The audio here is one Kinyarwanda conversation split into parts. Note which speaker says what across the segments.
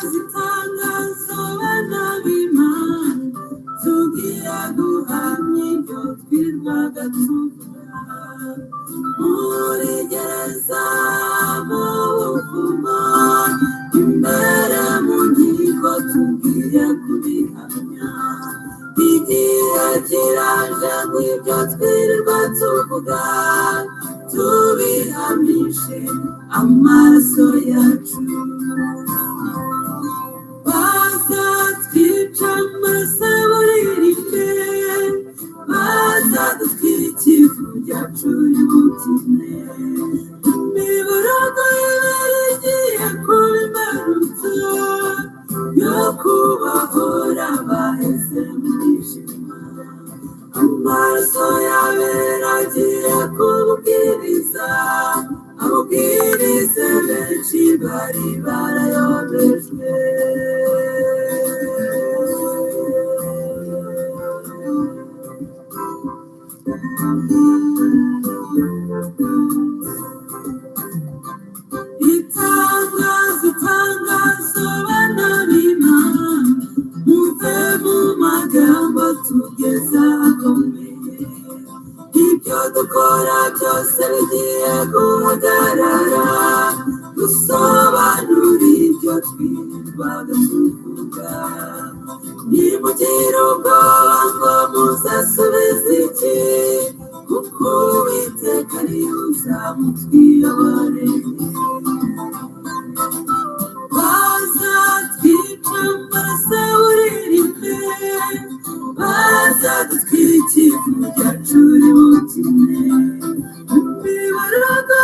Speaker 1: Itangazo, bana b'Imana, tugiye guhamya ibyo twirwaga tuvuga muri gereza, mu buvumo, imbere mu nkiko, tugiye kubihamya. Igihe kiraje ngo ibyo twirirwa tuvuga tubihamishe amaraso yacu. Bazatwica amaraso buririmbe, bazadutwika ivu ryacu ributine. Imiborogo y'ibere igiye kuba imbarutso yo kubohora abaheze mu mwijima. Amaraso y'abera agiye kubwiriza, abubwirize benshi bari barayobejwe. Itangazo, itangazo, bana b'Imana, muve mu magambo tugeze ahakomeye. Ibyo dukora byose bigiye guhagarara, dusobanura ibyo twirirwaga tuvuga. Nimugire ubwoba ngo muzasubize iki, kuko Uwiteka ari we uzamutwiyoboreye. Bazatwica amaraso uririmbe, bazadutwika ivu ryacu ributine. Imiborogo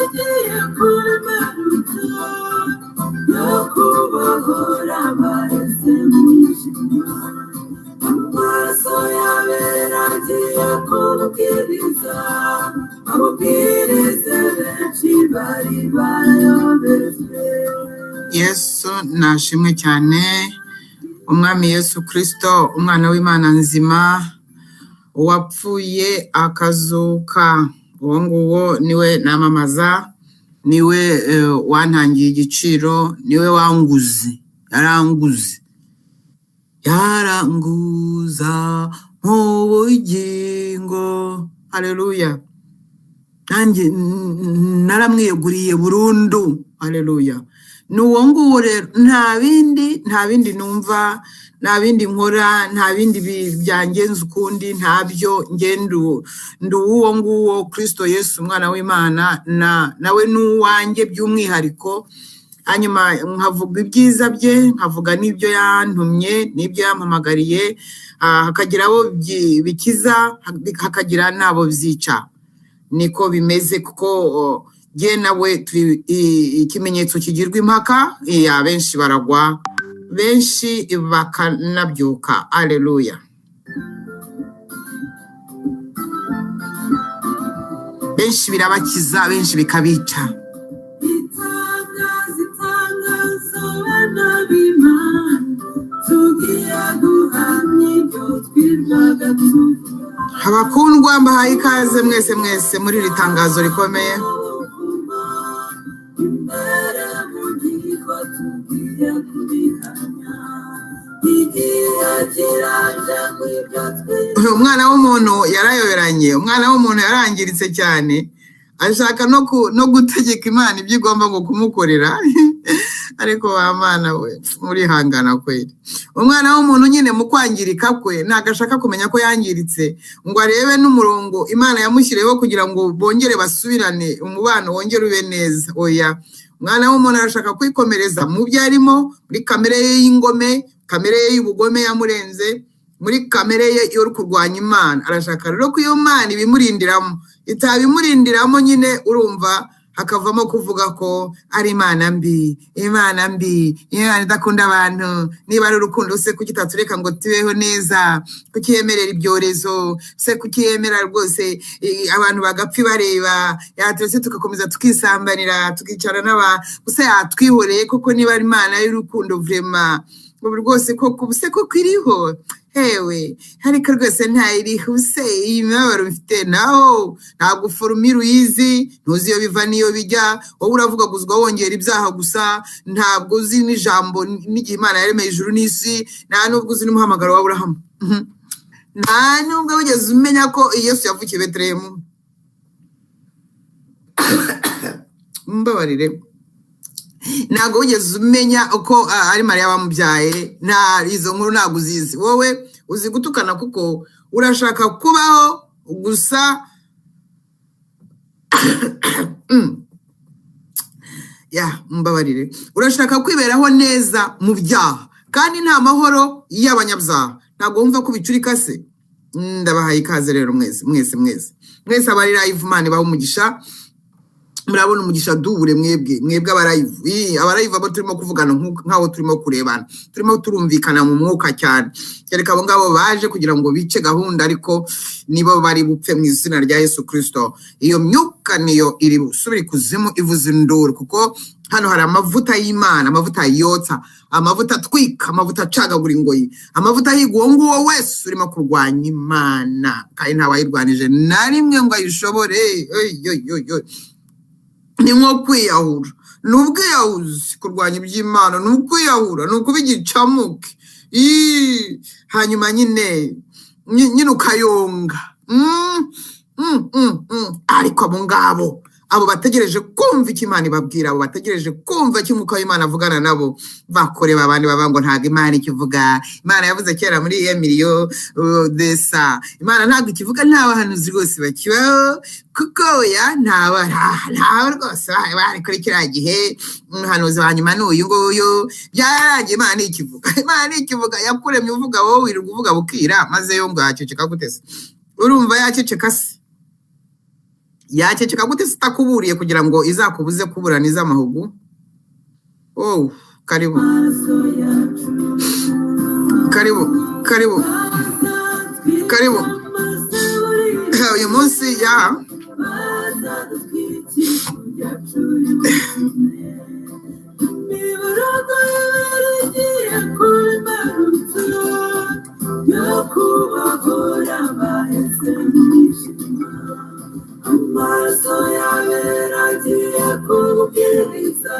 Speaker 1: igiye kuba imbarutso yo kubohora abaheze mu mwijima. Amaraso y'abera agiye kubwiriza, abubwirize benshi bari barayobejwe.
Speaker 2: Yesu nashimwe cyane. Umwami Yesu Kirisito, umwana w'Imana nzima, uwapfuye akazuka, uwo nguwo niwe namamaza, niwe wantangiye igiciro, niwe wanguze, yaranguze, yaranguza mu bugingo. Haleluya! Nanjye naramwiyeguriye burundu. Haleluya! Ni uwo nguwo rero, nta bindi, nta bindi numva, nta bindi nkora, nta bindi byangenza ukundi, ntabyo. Nge ndi uwo nguwo Kristo Yesu, umwana w'Imana, na nawe ni uwanjye by'umwihariko. Hanyuma nkavuga ibyiza bye, nkavuga n'ibyo yantumye n'ibyo yampamagariye, hakagira abo bikiza, hakagira n'abo byica. Niko bimeze, kuko jye nawe turi ikimenyetso kigirwa impaka. Ya benshi baragwa, benshi bakanabyuka. Aleluya! Benshi birabakiza, benshi bikabica.
Speaker 1: Itangazo, itangazo, bana b'Imana, tugiye guhamya ibyo twirwaga tuvuga.
Speaker 2: Abakundwa, mbahaye ikaze mwese mwese muri iri tangazo rikomeye.
Speaker 1: Imbere mu nkiko tugiye kubihamya. Igihe kiraje ngo ibyo twirwaga
Speaker 2: Umwana w'umuntu yarayoberanye, umwana w'umuntu yarangiritse cyane, ashaka no gutegeka Imana ibyo igomba ngo kumukorera. Ariko wa Mana we, murihangana kweri. Umwana w'umuntu nyine mu kwangirika kwe ntabwo ashaka kumenya ko yangiritse, ngo arebe n'umurongo Imana yamushyiriyeho kugira ngo bongere basubirane, umubano wongere ube neza. Oya, umwana w'umuntu arashaka kwikomereza mu byo arimo, muri kamere ye y'ingome, kamere ye y'ubugome yamurenze, muri kamere ye yo kurwanya Imana. Arashaka rero ko iyo Mana ibimurindiramo, itabimurindiramo nyine, urumva hakavamo kuvuga ko ari Imana mbi, Imana mbi, Imana idakunda abantu. Niba ari urukundo se, kuki itatureka ngo tubeho neza? Kuki yemerera ibyorezo se? Kuki yemera rwose abantu bagapfa bareba? Yaturetse tugakomeza tukisambanira, tukicara n'abantu gusa, yatwihoreye koko? Niba ari Imana y'urukundo vraiment, ubu rwose koko, ubu se koko iriho? Hewe, ariko rwose ntayirihuse iyi mibabaro mfite. Naho ntabwo formule uyizi, ntuzi iyo biva n'iyo bijya. Wowe uravuga guzwa wongera ibyaha gusa. Ntabwo uzi n'ijambo n'igihe Imana yaremeye ijuru n'isi, nta nubwo uzi n'umuhamagaro wa Aburahamu. Nta nubwo wigeze umenya ko Yesu yavukiye i Betelehemu. Mbabarire, ntabwo wigeze umenya uko ari Mariya wamubyaye. Nta izo nkuru ntabwo uzizi. Wowe uzi gutukana kuko urashaka kubaho gusa. Ya, mbabarire, urashaka kwiberaho neza mu byaha, kandi nta mahoro y'abanyabyaha. Ntabwo wumva ko bicurika se? Ndabahaye ikaze rero mwese, mwese, mwese, mwese abari live. Imana ibahe umugisha. Murabona umugisha dubure mwebwe, mwebwe aba live. Aba live abo turimo kuvugana nk'aho turimo kurebana, turimo turumvikana mu mwuka cyane. Kereka abo ngabo baje kugira ngo bice gahunda, ariko nibo bari bupfe mu izina rya Yesu Kristo. Iyo myuka niyo iri busubire ikuzimu ivuza induru, kuko hano hari amavuta y'Imana, amavuta yotsa, amavuta atwika, amavuta acagagura ingoyi, amavuta ahiga uwo nguwo wese urimo kurwanya Imana, kandi ntawayirwanije na rimwe ngo ayishobore. Oy, oy, oy, oy. Ni nko kwiyahura, ni ubwiyahuzi. Kurwanya iby'Imana ni ukwiyahura, ni ukuba igicamuke. Ii, hanyuma nyine nyine ukayonga. Ariko abo ngabo, abo bategereje kumva icyo Imana ibabwira, abo bategereje kumva icyo Umwuka w'Imana avugana nabo, bakore babandi bavuga ngo ntabwo Imana ikivuga. Imana yavuze kera muri Emiliyo desa. Imana ntabwo ikivuga, nta bahanuzi rwose bakibaho, kuko oya, ntaba rwose bari kuri kiriya gihe. Umuhanuzi wa nyuma ni uyu nguyu, byararangiye. Imana ntikivuga, Imana ntikivuga. Yakuremye uvuga, wowe wirirwa uvuga bukira, maze yo ngo yaceceka gute se? Urumva yaceceka se? Yaceceka gute se itakuburiye kugira ngo izakubuze kuburana iz'amahugu? Oh, karibu, karibu, karibu, karibu. Uyu munsi ya
Speaker 1: Amaraso y'abera agiye kubwiriza,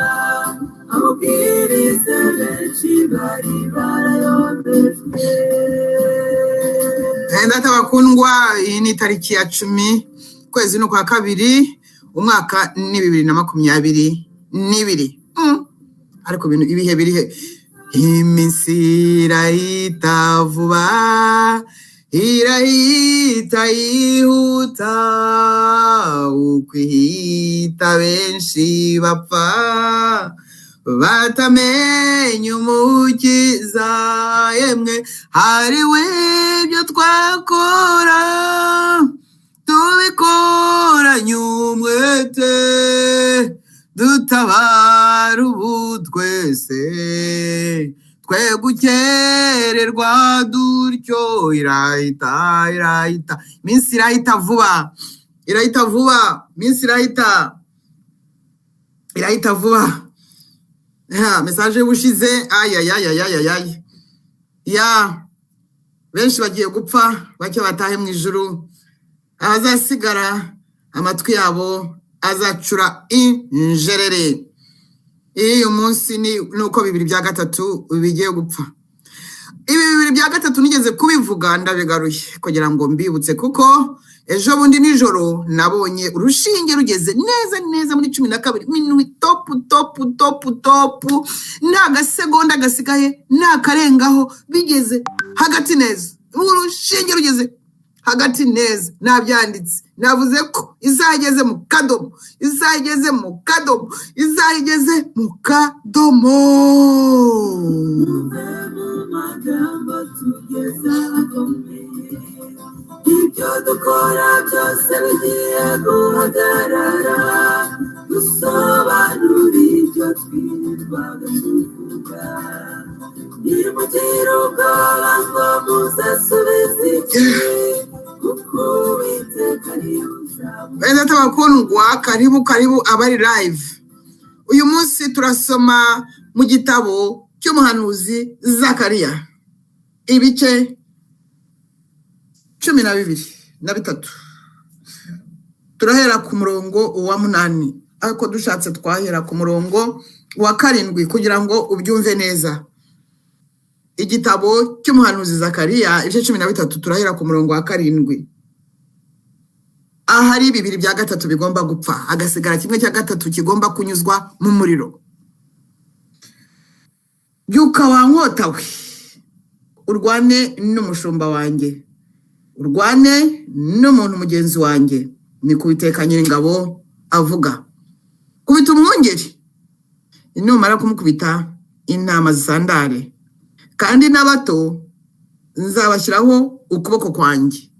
Speaker 1: abubwirize benshi bari barayobejwe.
Speaker 2: Data bakundwa, iyi ni itariki ya 10, ukwezi ni ukwa kabiri, umwaka ni 2022. Ariko ibintu ibihe biri he? Iminsi irahita vuba, irahita yihuta, uko ihita benshi bapfa batamenya Umukiza. Yemwe, hariwe ibyo twakora tubikoranye umwete, dutabara ubu twese, twe gukererwa dutyo. Irahita, irahita, iminsi irahita vuba, irahita vuba, iminsi irahita, irahita vuba. Ha, message y'ubushize, ayayayayayay ya, benshi bagiye gupfa, bake batahe mu ijuru. Abazasigara amatwi yabo azacura injerere. Iyo munsi ni nuko 2/3 bigiye gupfa. Ibi 2/3 nigeze kubivuga, ndabigaruye kugira ngo mbibutse, kuko ejo bundi nijoro nabonye urushinge rugeze neza neza muri 12 minuit top top top top, nta gasegonda gasigaye, nta karengaho, bigeze hagati neza, urushinge rugeze hagati neza. Nabyanditse, navuze ko isaha igeze mu kadomo, isaha igeze mu kadomo, isaha igeze mu kadomo.
Speaker 1: Muve mu magambo tugeze ahakomeye, ibyo dukora byose bigiye guhagarara, dusobanura ibyo twirirwaga tuvuga. Nimugire ubwoba ngo muzasubize iki? Kuko Uwiteka ari we
Speaker 2: Bene data bakundwa, karibu, karibu abari live. Uyu munsi turasoma mu gitabo cy'umuhanuzi Zakariya, ibice 12 na 3, turahera ku murongo wa 8, ariko dushatse twahera ku murongo wa 7 kugira ngo ubyumve neza. Igitabo cy'umuhanuzi Zakariya, ibice 13, turahera ku murongo wa 7. Ahari bibiri bya gatatu bigomba gupfa, hagasigara kimwe cya gatatu kigomba kunyuzwa mu muriro. Byuka wa nkota we, urwane n'umushumba wanjye, urwane n'umuntu mugenzi wanjye, ni ku Uwiteka Nyiringabo avuga. Kubita umwungeri, numara kumukubita intama zisandare, kandi n'abato nzabashyiraho ukuboko kwanjye.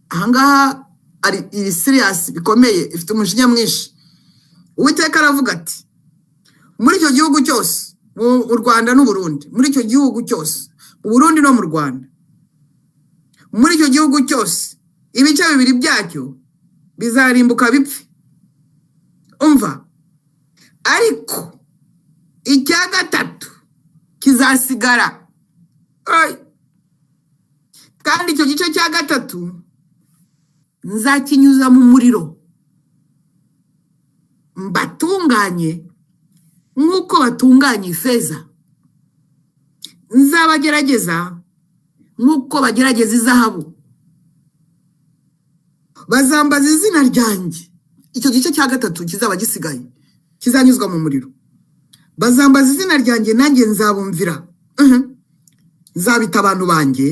Speaker 2: Ahangaha ari iri serious bikomeye, ifite umujinya mwinshi. Uwiteka aravuga ati: muri icyo gihugu cyose, mu Rwanda n'Uburundi, muri icyo gihugu cyose, mu Burundi no mu Rwanda, muri icyo gihugu cyose, ibice bibiri byacyo bizarimbuka bipfe. Umva, ariko icya gatatu kizasigara. Ay. Kandi icyo gice cya gatatu nzakinyuza mu muriro, mbatunganye nk'uko batunganya ifeza, nzabagerageza nk'uko bagerageza izahabu. Bazambaza izina ryanjye. Icyo gice cya gatatu kizaba gisigaye kizanyuzwa mu muriro, bazambaza izina ryanjye, nanjye nzabumvira. Nzabita abantu banjye,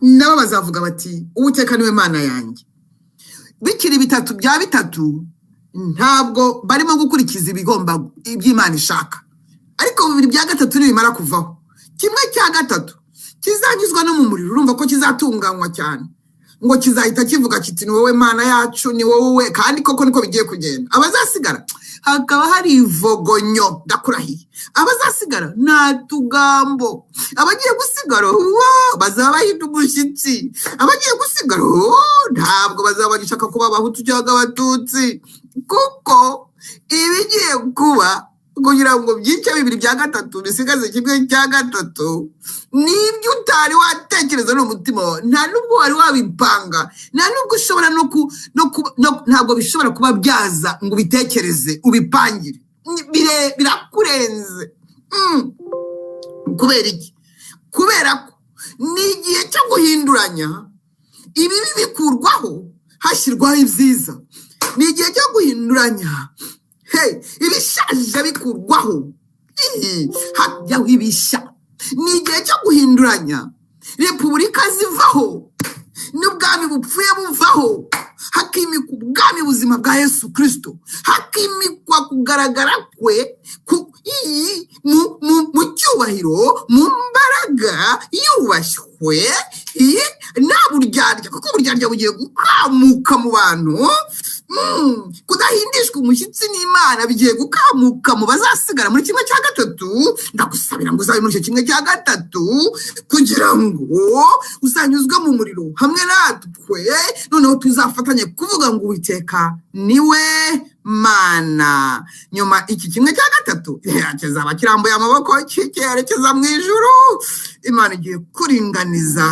Speaker 2: nabo bazavuga bati: "Uwiteka niwe Mana yanjye." Bikiri bitatu bya bitatu, ntabwo barimo gukurikiza ibigomba iby'Imana ishaka, ariko bibiri bya gatatu nibimara kuvaho, kimwe cya gatatu kizanyuzwa no mu muriro, urumva ko kizatunganywa cyane, ngo kizahita kivuga kiti: "Ni wowe Mana yacu, ni wowe." Kandi koko niko bigiye kugenda. Abazasigara hakaba hari ivogonyo, ndakurahiye, abazasigara nta tugambo. Abagiye gusigara bazaba bahinda umushyitsi. Abagiye gusigara ntabwo bazaba bagishaka kuba Abahutu cyangwa Abatutsi, kuko ibigiye kuba kugira ngo byice bibiri bya gatatu bisigaze kimwe cya gatatu, nibyo utari watekereza n'umutima wawe, nta nubwo wari wabipanga, nta nubwo ushobora no ku no ku ntabwo bishobora kuba byaza ngo ubitekereze, ubipangire. Birakurenze. Kubera iki? Kubera ko ni igihe cyo guhinduranya, ibibi bikurwaho hashyirwaho ibyiza. Ni igihe cyo guhinduranya, hey, ibishaje bikurwaho, hajyaho ibishya. Ni igihe cyo guhinduranya, repubulika zivaho n'ubwami bupfuye buvaho, hakimikwa ubwami buzima bwa Yesu Kirisito, hakimikwa kugaragara kwe mu cyubahiro, mu mbaraga, yubashywe, nta buryarya, kuko uburyarya bugiye gukamuka mu bantu. Kudahindishwa umushyitsi n'Imana bigiye gukamuka mu bazasigara muri kimwe cya gatatu. Ndagusabira ngo uzabe muri icyo kimwe cya gatatu, kugira ngo uzanyuzwe mu muriro hamwe natwe, noneho tuzafatanye kuvuga ngo: "Uwiteka niwe Mana." Nyuma iki kimwe cya gatatu kizaba kirambuye amaboko kikerekeza mu ijuru. Imana igiye kuringaniza.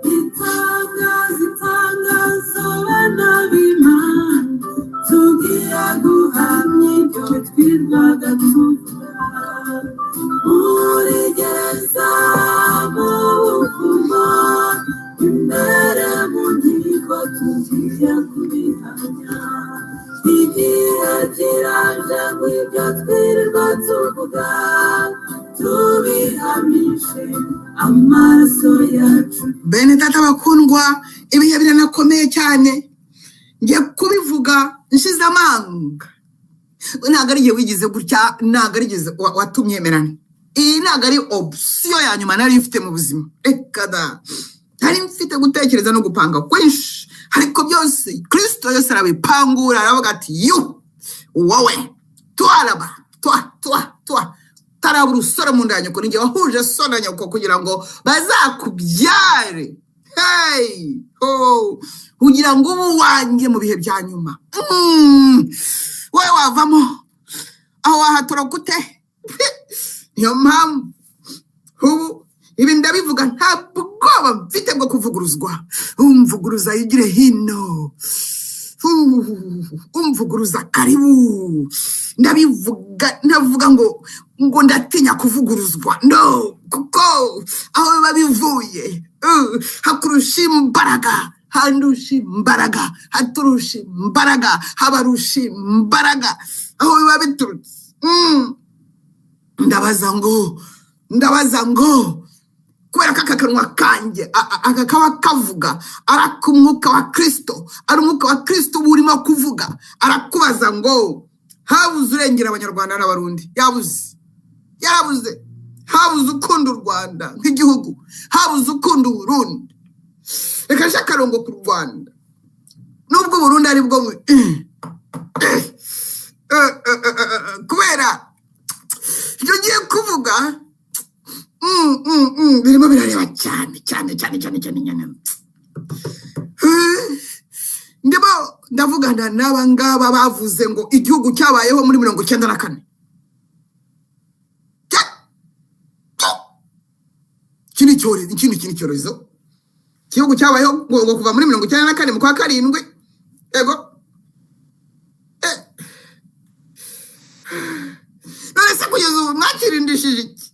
Speaker 1: Itangazo, itangazo, bana b'Imana, tugiye guhamya ibyo twirwaga tuvuga muri gereza, mu buvumo, imbere mu nkiko, tugiye kubihamya. Igihe kiraje ngo ibyo twirirwa tuvuga tubihamishe amaraso yacu.
Speaker 2: Bene data bakundwa, ibihe biranakomeye cyane. Ngiye kubivuga nshize amanga. Ntabwo ari igihe wigize gutya, ntabwo ari igihe watumyemerana. Iyi ntabwo ari option ya nyuma nari mfite mu buzima, reka da. Nari mfite gutekereza no gupanga kwinshi, ariko byose Kirisito yose arabipangura, aravuga ati: "Yu wowe tuaraba twa twa twa tarabura urusoro mu nda ya nyoko, ninjye wahuje so na nyoko kugira ngo bazakubyare, hey oh, kugira ngo ube uwanjye mu bihe bya nyuma." Wowe wavamo aho wahatora gute? Niyo mpamvu ubu ibi ndabivuga nta bwoba mfite bwo kuvuguruzwa. Umvuguruza yigire hino, umvuguruza karibu. Ndabivuga ntavuga ngo ndatinya kuvuguruzwa, no, kuko aho biba bivuye hakurusha imbaraga, handusha imbaraga, haturusha imbaraga, habarusha imbaraga aho biba biturutse. Ndabaza ngo kubera ko aka kanwa kanjye aka kaba kavuga ari ak'umwuka wa Kristo, ari umwuka wa Kristo uba urimo kuvuga, arakubaza ngo habuze urengera Abanyarwanda n'Abarundi? Yabuze, yabuze. Habuze ukunda u Rwanda nk'igihugu, habuze ukunda Uburundi. Reka nce akarongo ku Rwanda, nubwo Uburundi ari bwo kubera ibyo ngiye kuvuga birimo birareba cyane cyane cyane cyane cyane cyane. Ndimo ndavugana n'aba ngaba bavuze ngo igihugu cyabayeho muri 94. Iki ni icyorezo, iki ni icyorezo. Igihugu cyabayeho ngo kuva muri 94 mu kwa karindwi. Yego. None se kugeza ubu mwakirindishije iki?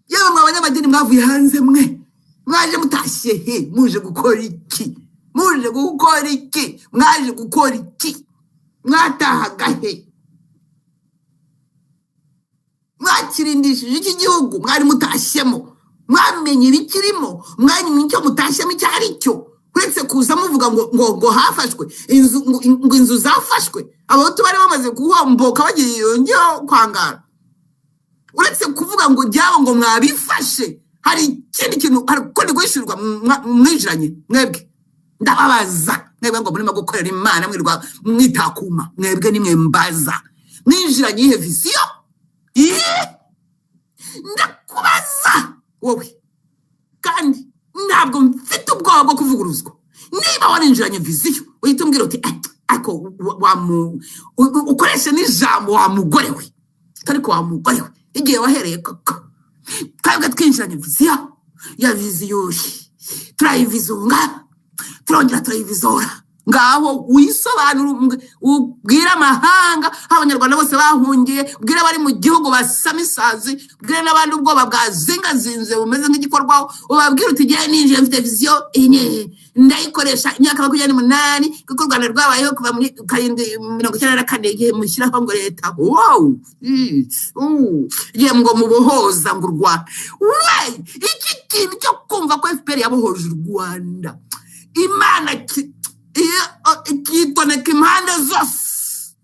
Speaker 2: Yewe mwe abanyamadini mwavuye hanze, mwe mwaje mutashye he? Muje gukora iki? Muje gukora iki? Mwaje gukora iki? Mwatahaga he? Mwakirindishije iki gihugu mwari mutashyemo? Mwamenye ibikirimo? Mwamenye icyo mutashyemo icyo ari cyo? Uretse kuza muvuga ngo hafashwe inzu, ngo inzu zafashwe, Abahutu bari bamaze guhomboka bagiye iyo njyo kwangara. Uretse kuvuga ngo byabo ngo mwabifashe, hari ikindi kintu, hari ukundi guhishurirwa mwinjiranye mwebwe? Ndababaza mwebwe ngo murimo gukorera Imana, mwirwa mwitakuma, mwebwe nimwe mbaza: mwinjiranye iyihe vision? Iye? Ndakubaza wowe, kandi ntabwo mfite ubwoba bwo kuvuguruzwa. Niba warinjiranye vision, uhita umbwira uti: "Ariko ukoreshe n'ijambo wa mugore we, ariko wa mugore we, igihe wahereye koko." Twebwe twinjiranye vision ya viziyuri, turayivizunga, turongera turayivizora. Ngaho wisobanura, ubwire amahanga aho Abanyarwanda bose bahungiye, ubwire abari mu gihugu basama isazi, ubwire n'abandi ubwoba bwazingazinze bumeze nk'igikorwaho, ubabwire uti: "Igihe ninjiye mfite vision iyi, ndayikoresha imyaka 28, kuko u Rwanda rwabayeho kuva muri karindwi 94, igihe mushyiraho ngo leta, wow, igihe ngo mubohoza ngo u Rwanda." We, iki kintu cyo kumva ko FPR yabohoje u Rwanda, Imana iyo ikitoneka impande zose.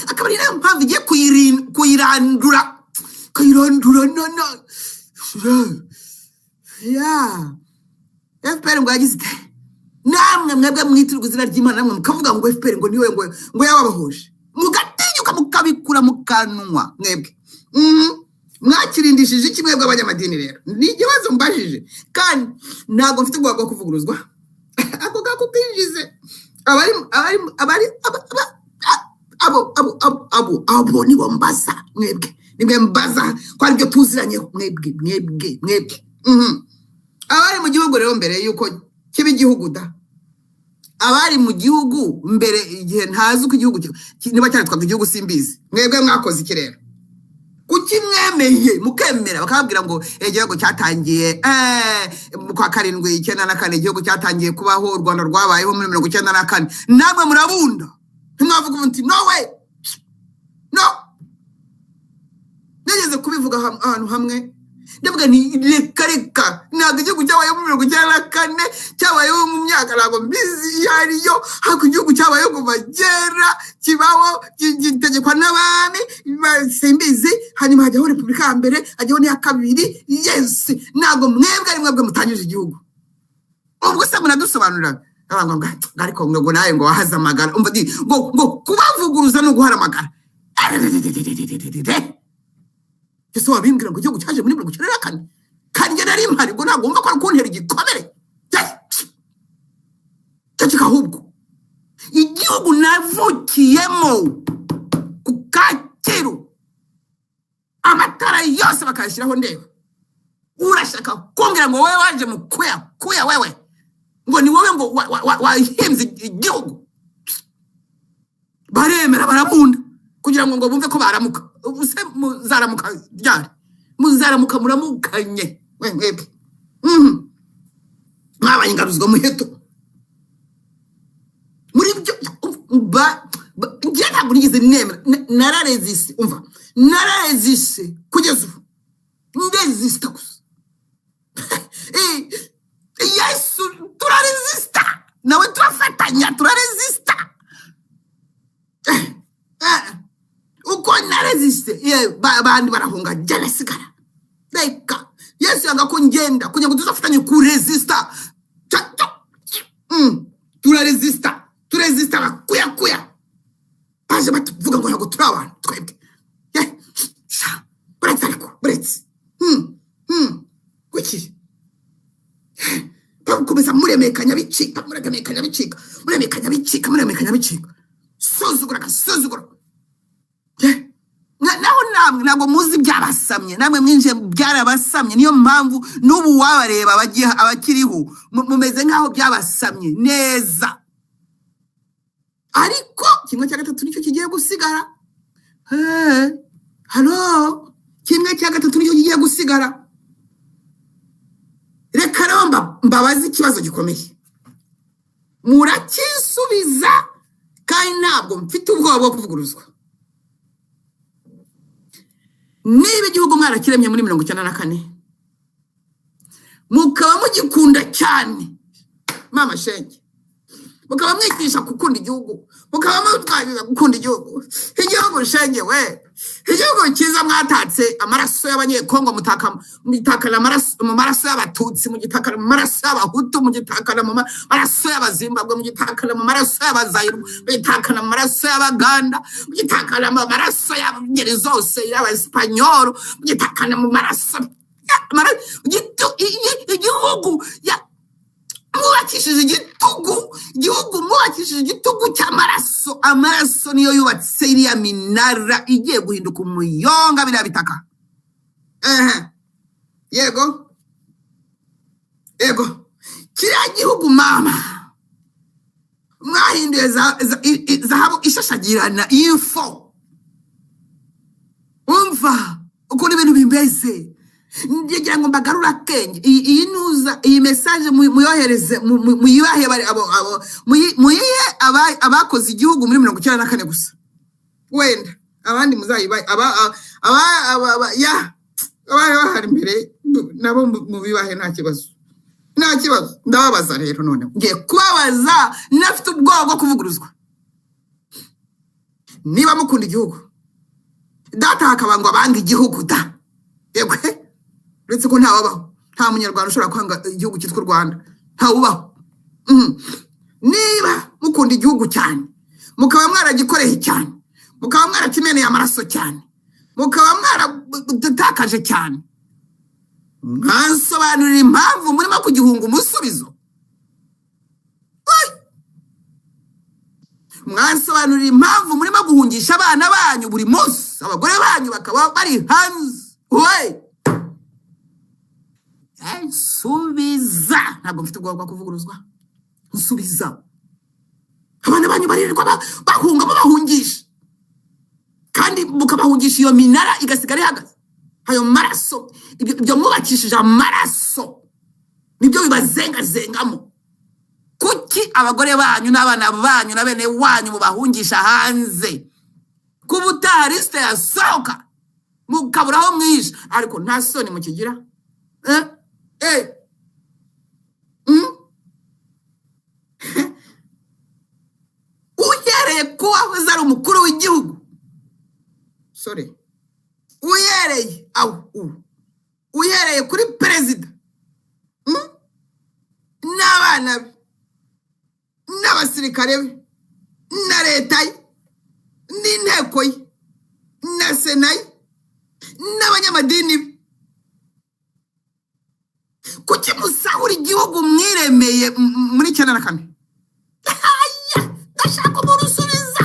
Speaker 2: Akaba ari nayo mpamvu igiye kuyirandura, kuyirandura. No ya FPR ngo yagize ite? Namwe mwebwe mwitirirwa izina ry'Imana, namwe mukavuga ngo FPR ngo niwe ngo yababohoje, mugatinyuka mukabikura mu kanwa mwebwe. Mwakirindishije iki mwebwe abanyamadini? Rero ni ikibazo mbajije, kandi ntabwo mfite ubwoba bwo kuvuguruzwa. Ako ngako kinjize abari abo nibo mbaza. Mwebwe nimwe mbaza ko aribyo tuziranyeho, mwebwe, mwebwe, mwebwe. Abari mu gihugu rero mbere yuko kiba igihugu da, abari mu gihugu mbere igihe ntazi uko igihugu niba cyaritwaga igihugu simbizi, mwebwe mwakoze iki rero? Kuki mwemeye, mukemera bakababwira ngo igihugu cyatangiye mu kwa karindwi 94, igihugu cyatangiye kubaho, u Rwanda rwabayeho muri 94, namwe murabunda, ntimwavuga muti: "No way, no"? Nigeze kubivuga ahantu hamwe, ndavuga nti: "Reka reka, ntabwo igihugu cyabayeho muri 94, cyabayeho mu myaka ntabwo mbizi iyo ariyo, ariko igihugu cyabayeho kuva kera, kibaho gitegekwa n'abami simbizi, hanyuma hajyaho repubulika ya mbere, hajyaho n'iya kabiri. Yes, ntabwo mwebwe ari mwebwe mutangije igihugu." Ubwo se munadusobanurira ngo ariko ngo nawe ngo wahaze amagara. Umva ngo kubavuguruza ni uguhara amagara. Ese wabimbwira ngo igihugu cyaje muri 94 kandi njye nari mpari? Ubwo ntabwo wumva ko ari kuntera igikomere? Ceceka ahubwo. Igihugu navukiyemo. Yose bakayashyiraho ndeba. Urashaka kumbwira ngo wowe waje mu kuya kuya, wewe ngo ni wowe ngo wahimbye igihugu? Baremera barabunda kugira ngo bumve ko baramuka. Ubuse muzaramuka ryari? Muzaramuka muramukanye we mwebwe. Mwabaye ingaruzwa muheto muri byo. Njye ntabwo nigeze nemera. Nararezise, umva, nararezise kugeza ubu, ndezisita gusa. Yesu turarezisita nawe, turafatanya, turarezisita. Uko nareziste, abandi barahunga, jya nasigara. Reka, Yesu yanga ko ngenda kugira ngo tuzafatanye kurezisita. Turarezisita, turezisita. Bakuyakuya baje batuvuga ngo ntabwo turi abantu twebwe. Sha, buretse, ariko buretse. Kuki bakomeza muremekanya bicika, muremekanya bicika, muremekanya bicika, muremekanya bicika? Suzugura agasuzuguro. Naho namwe ntabwo muzi ibyabasamye, namwe mwinjiye byarabasamye. Niyo mpamvu n'ubu wabareba abakiriho mumeze nk'aho byabasamye neza, ariko kimwe cya gatatu nicyo kigiye gusigara. Halo, kimwe cya gatatu nicyo kigiye gusigara. Reka rero mbabaze ikibazo gikomeye, murakisubiza, kandi ntabwo mfite ubwoba bwo kuvuguruzwa. Niba igihugu mwarakiremye muri 94, mukaba mugikunda cyane, mama shenge, mukaba mwigisha gukunda igihugu, mukaba mutwagiza gukunda igihugu, igihugu shenge we, igihugu cyiza mwatatse amaraso y'Abanyekongo, mutaka mugitakana amaraso mu maraso y'Abatutsi, mugitakana mu maraso y'Abahutu, mugitakana mu maraso y'Abazimbabwe, mugitakana mu maraso y'Abazayirwa, mugitakana mu maraso y'Abaganda, mugitakana mu maraso y'ingeri zose, y'Abasipanyoro, mugitakana mu maraso igihugu mwubakishije igitugu, igihugu mwubakishije igitugu cy'amaraso. Amaraso niyo yubatse iriya minara igiye guhinduka umuyonga, biriya bitaka. Ehe, yego yego, kiriya gihugu mama mwahinduye zahabu ishashagirana y'ifo. Umva ukuntu ibintu bimeze, ngira ngo mbagarure akenge. Iyi nuza, iyi message muyohereze, muyibahe abo muyihe abakoze igihugu muri 94 gusa. Wenda abandi muzayibahe aba ya abari bahari mbere nabo mubibahe, nta kibazo, nta kibazo. Ndababaza rero none, ngiye kubabaza nafite ubwoba bwo kuvuguruzwa. Niba mukunda igihugu, data hakaba ngo abanga igihugu da, yego, uretse ko ntawabaho, nta Munyarwanda ushobora kwanga igihugu cyitwa u Rwanda, ntawubaho. Niba mukunda igihugu cyane, mukaba mwaragikoreye cyane, mukaba mwarakimeneye amaraso cyane, mukaba mwaratakaje cyane, mwansobanurira impamvu murimo kugihunga umusubizo? Ai! Mwansobanurira impamvu murimo guhungisha abana banyu buri munsi, abagore banyu bakaba bari hanze? We, nsubiza, ntabwo mfite ubwoba bwo kuvuguruzwa. Nsubiza, abana banyu baririrwa bahunga, mubahungisha, kandi mukabahungisha iyo minara igasigara ihagaze. Ayo maraso, ibyo mwubakishije amaraso nibyo bibazengazengamo. Kuki abagore banyu n'abana banyu na bene wanyu mubahungisha hanze, kuba utaha lisite yasohoka mukabura aho mwihisha? Ariko nta soni mukigira, eh? Eh. Uhereye ku wahoze ari umukuru w'igihugu, sorry, uhereye aho ubu, uhereye kuri perezida, N'abana be n'abasirikare be na leta ye n'inteko ye na sena ye n'abanyamadini be, kuki musahura igihugu mwiremeye muri 94? Aya, ndashaka umuntu usubiza.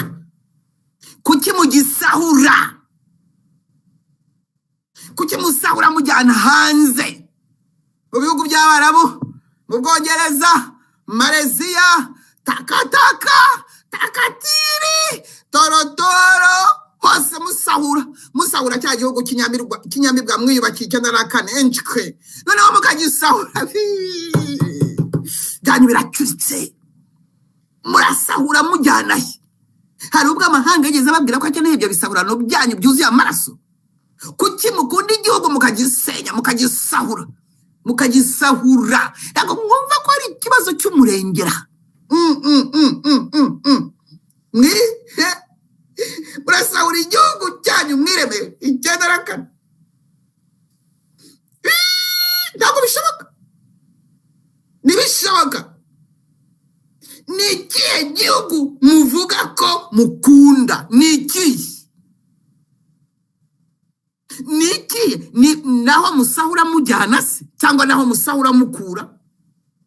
Speaker 2: Kuki mugisahura? Kuki musahura mujyana hanze mu bihugu by'Abarabu, mu Bwongereza, Malaysia, takataka, takatiri, torotoro, hose musahura, musahura cya gihugu kinyamibwa mwiyubakiye 94 enchwe, noneho mukagisahura byanyu biracuritse. Murasahura mujyana he? Hari ubwo amahanga yigeze ababwira ko akeneye ibyo bisahurano byanyu byuzuye amaraso? Kuki mukunda igihugu mukagisenya, mukagisahura, mukagisahura? Ntabwo mwumva ko ari ikibazo cy'umurengera? Murasahura igihugu cyanyu mwiremeye 94. Ntabwo bishoboka, ntibishoboka. Ni ikihe gihugu muvuga ko mukunda? Ni ikihe? Ni ikihe? Ni naho musahura mujyana se, cyangwa naho musahura mukura?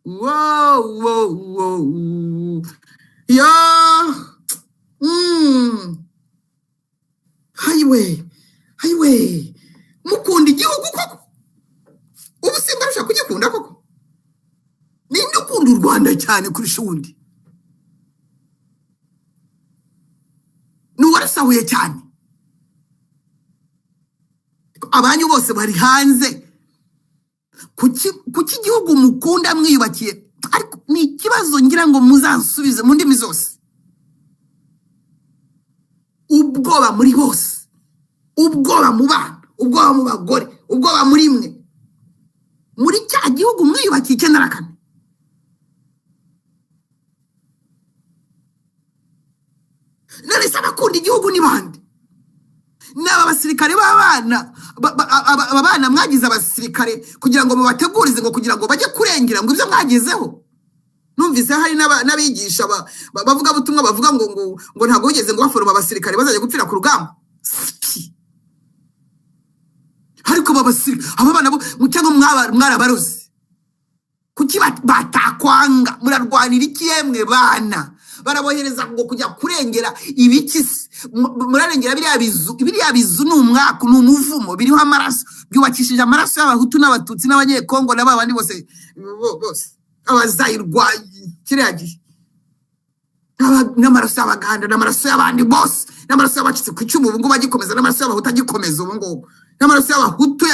Speaker 2: Wo wo wo yo. Hayiwe, hayiwe, mukunda igihugu koko? Ubu simbarusha kugikunda koko? Ninde ukunda u Rwanda cyane kurusha uwundi? Ni uwarasahuye cyane. Abanyu bose bari hanze. Kuki igihugu mukunda mwiyubakiye? Ariko ni ikibazo ngira ngo muzansubize mu ndimi zose. Ubwoba muri bose, ubwoba mu bana, ubwoba mu bagore, ubwoba muri mwe, muri cya gihugu mwiyubakiye 94. None se abakunda igihugu ni bande? Ni aba basirikare b'abana, aba bana mwagize abasirikare kugira ngo mubategurize, ngo kugira ngo bajye kurengera ngo ibyo mwagezeho. Numvise hari n'abigisha bavuga butumwa bavuga ngo ngo ngo ntabwo wigeze ngo baforoma abasirikare bazajya gupfira ku rugamba. Siki. Ariko aba basirikare, aba bana bo, cyangwa mwarabaroze? Kuki batakwanga? Murarwanira iki yemwe bana? Barabohereza ngo kujya kurengera ibiki se? Murarengera biriya bizu. Biriya bizu ni umwaku, ni umuvumo, biriho amaraso, byubakishije amaraso y'Abahutu n'Abatutsi n'Abanyekongo na babandi bose, bose abazayirwa kiriya gihe, n'amaraso y'Abaganda, n'amaraso y'abandi bose, n'amaraso y'abacitse ku icumu ubu ngubu agikomeza, n'amaraso y'Abahutu agikomeza ubu ngubu, n'amaraso y'Abahutu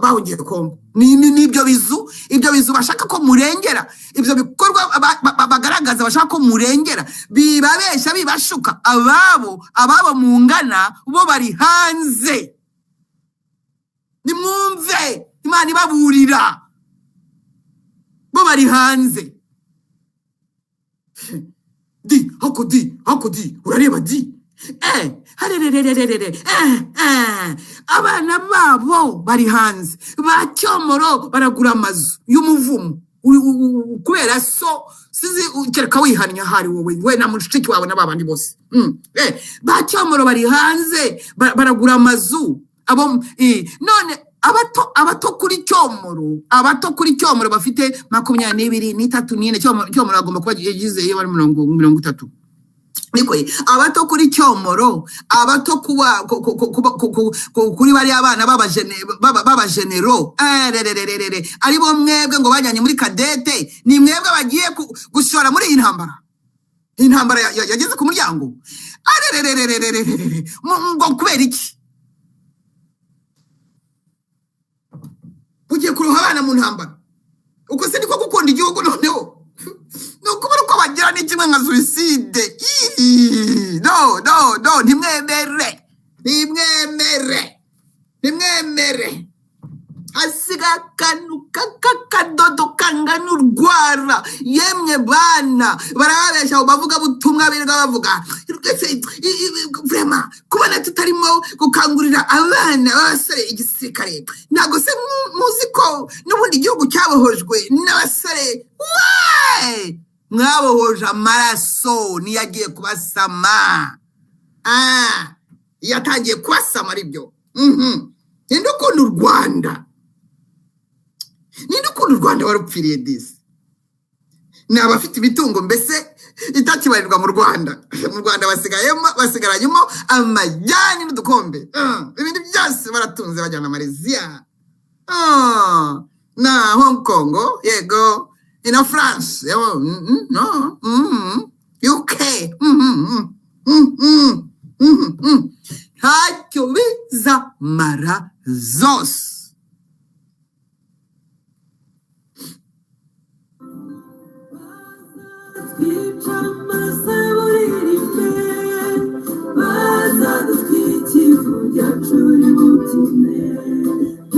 Speaker 2: bahungiye Kongo. Ni ibyo bizu, ibyo bizu bashaka ko murengera, ibyo bikorwa bagaragaza bashaka ko murengera, bibabeshya, bibashuka. Ababo mungana bo bari hanze. Nimwumve Imana ibaburira, bo bari hanze. Di hako, di hako, di urareba di harererererere abana babo bari hanze. Ba Cyomoro baragura amazu y'umuvumo kubera so sizi, kereka wihannye ahari wowe we na mushiki wawe n'abandi bose. Ba Cyomoro bari hanze, baragura amazu abo, none abato kuri Cyomoro, abato kuri Cyomoro bafite 22 n'itatu n'ine. Cyomoro agomba kuba yagize iyo bari 30. Niko ye, abato kuri Cyomoro, abato kuba kuri bariya bana b'abajenero, rerererere, ari bo mwebwe ngo bajyanye muri kadete, ni mwebwe bagiye gushora muri iyi ntambara. Iyi ntambara yageze ku muryango. Arererererererere, ngo kubera iki ugiye kuroha abana mu ntambara? Uko se niko gukunda igihugu? Noneho ni ukubura uko bagira ni kimwe nka suicide. Ii, no no no, ntimwemere, ntimwemere, ntimwemere. Hasiga akantu k'akadodo kangana urwara. Yemwe bana, barababeshya abo bavuga butumwa birirwa bavuga rwose, vraiment kubona tutarimo gukangurira abana b'abasore igisirikare. Ntabwo se muzi ko n'ubundi igihugu cyabohojwe n'abasore? We mwabohoje amaraso niyo agiye kubasama. Yatangiye kubasama aribyo. Ninde ukunda u Rwanda? Ninde ukunda u Rwanda warupfiriye disi? Ni abafite imitungo mbese Itakibarirwa mu Rwanda. Mu Rwanda basigayemo, basigaranyemo amajyani n'udukombe. Ibindi byose baratunze, bajyana Malaysia na Hong Kong, yego, na France, yego, no, UK, Ntacyo bizamara zose.
Speaker 1: Twica maze buririmbe, bazadutwika ivu ryacu ributine.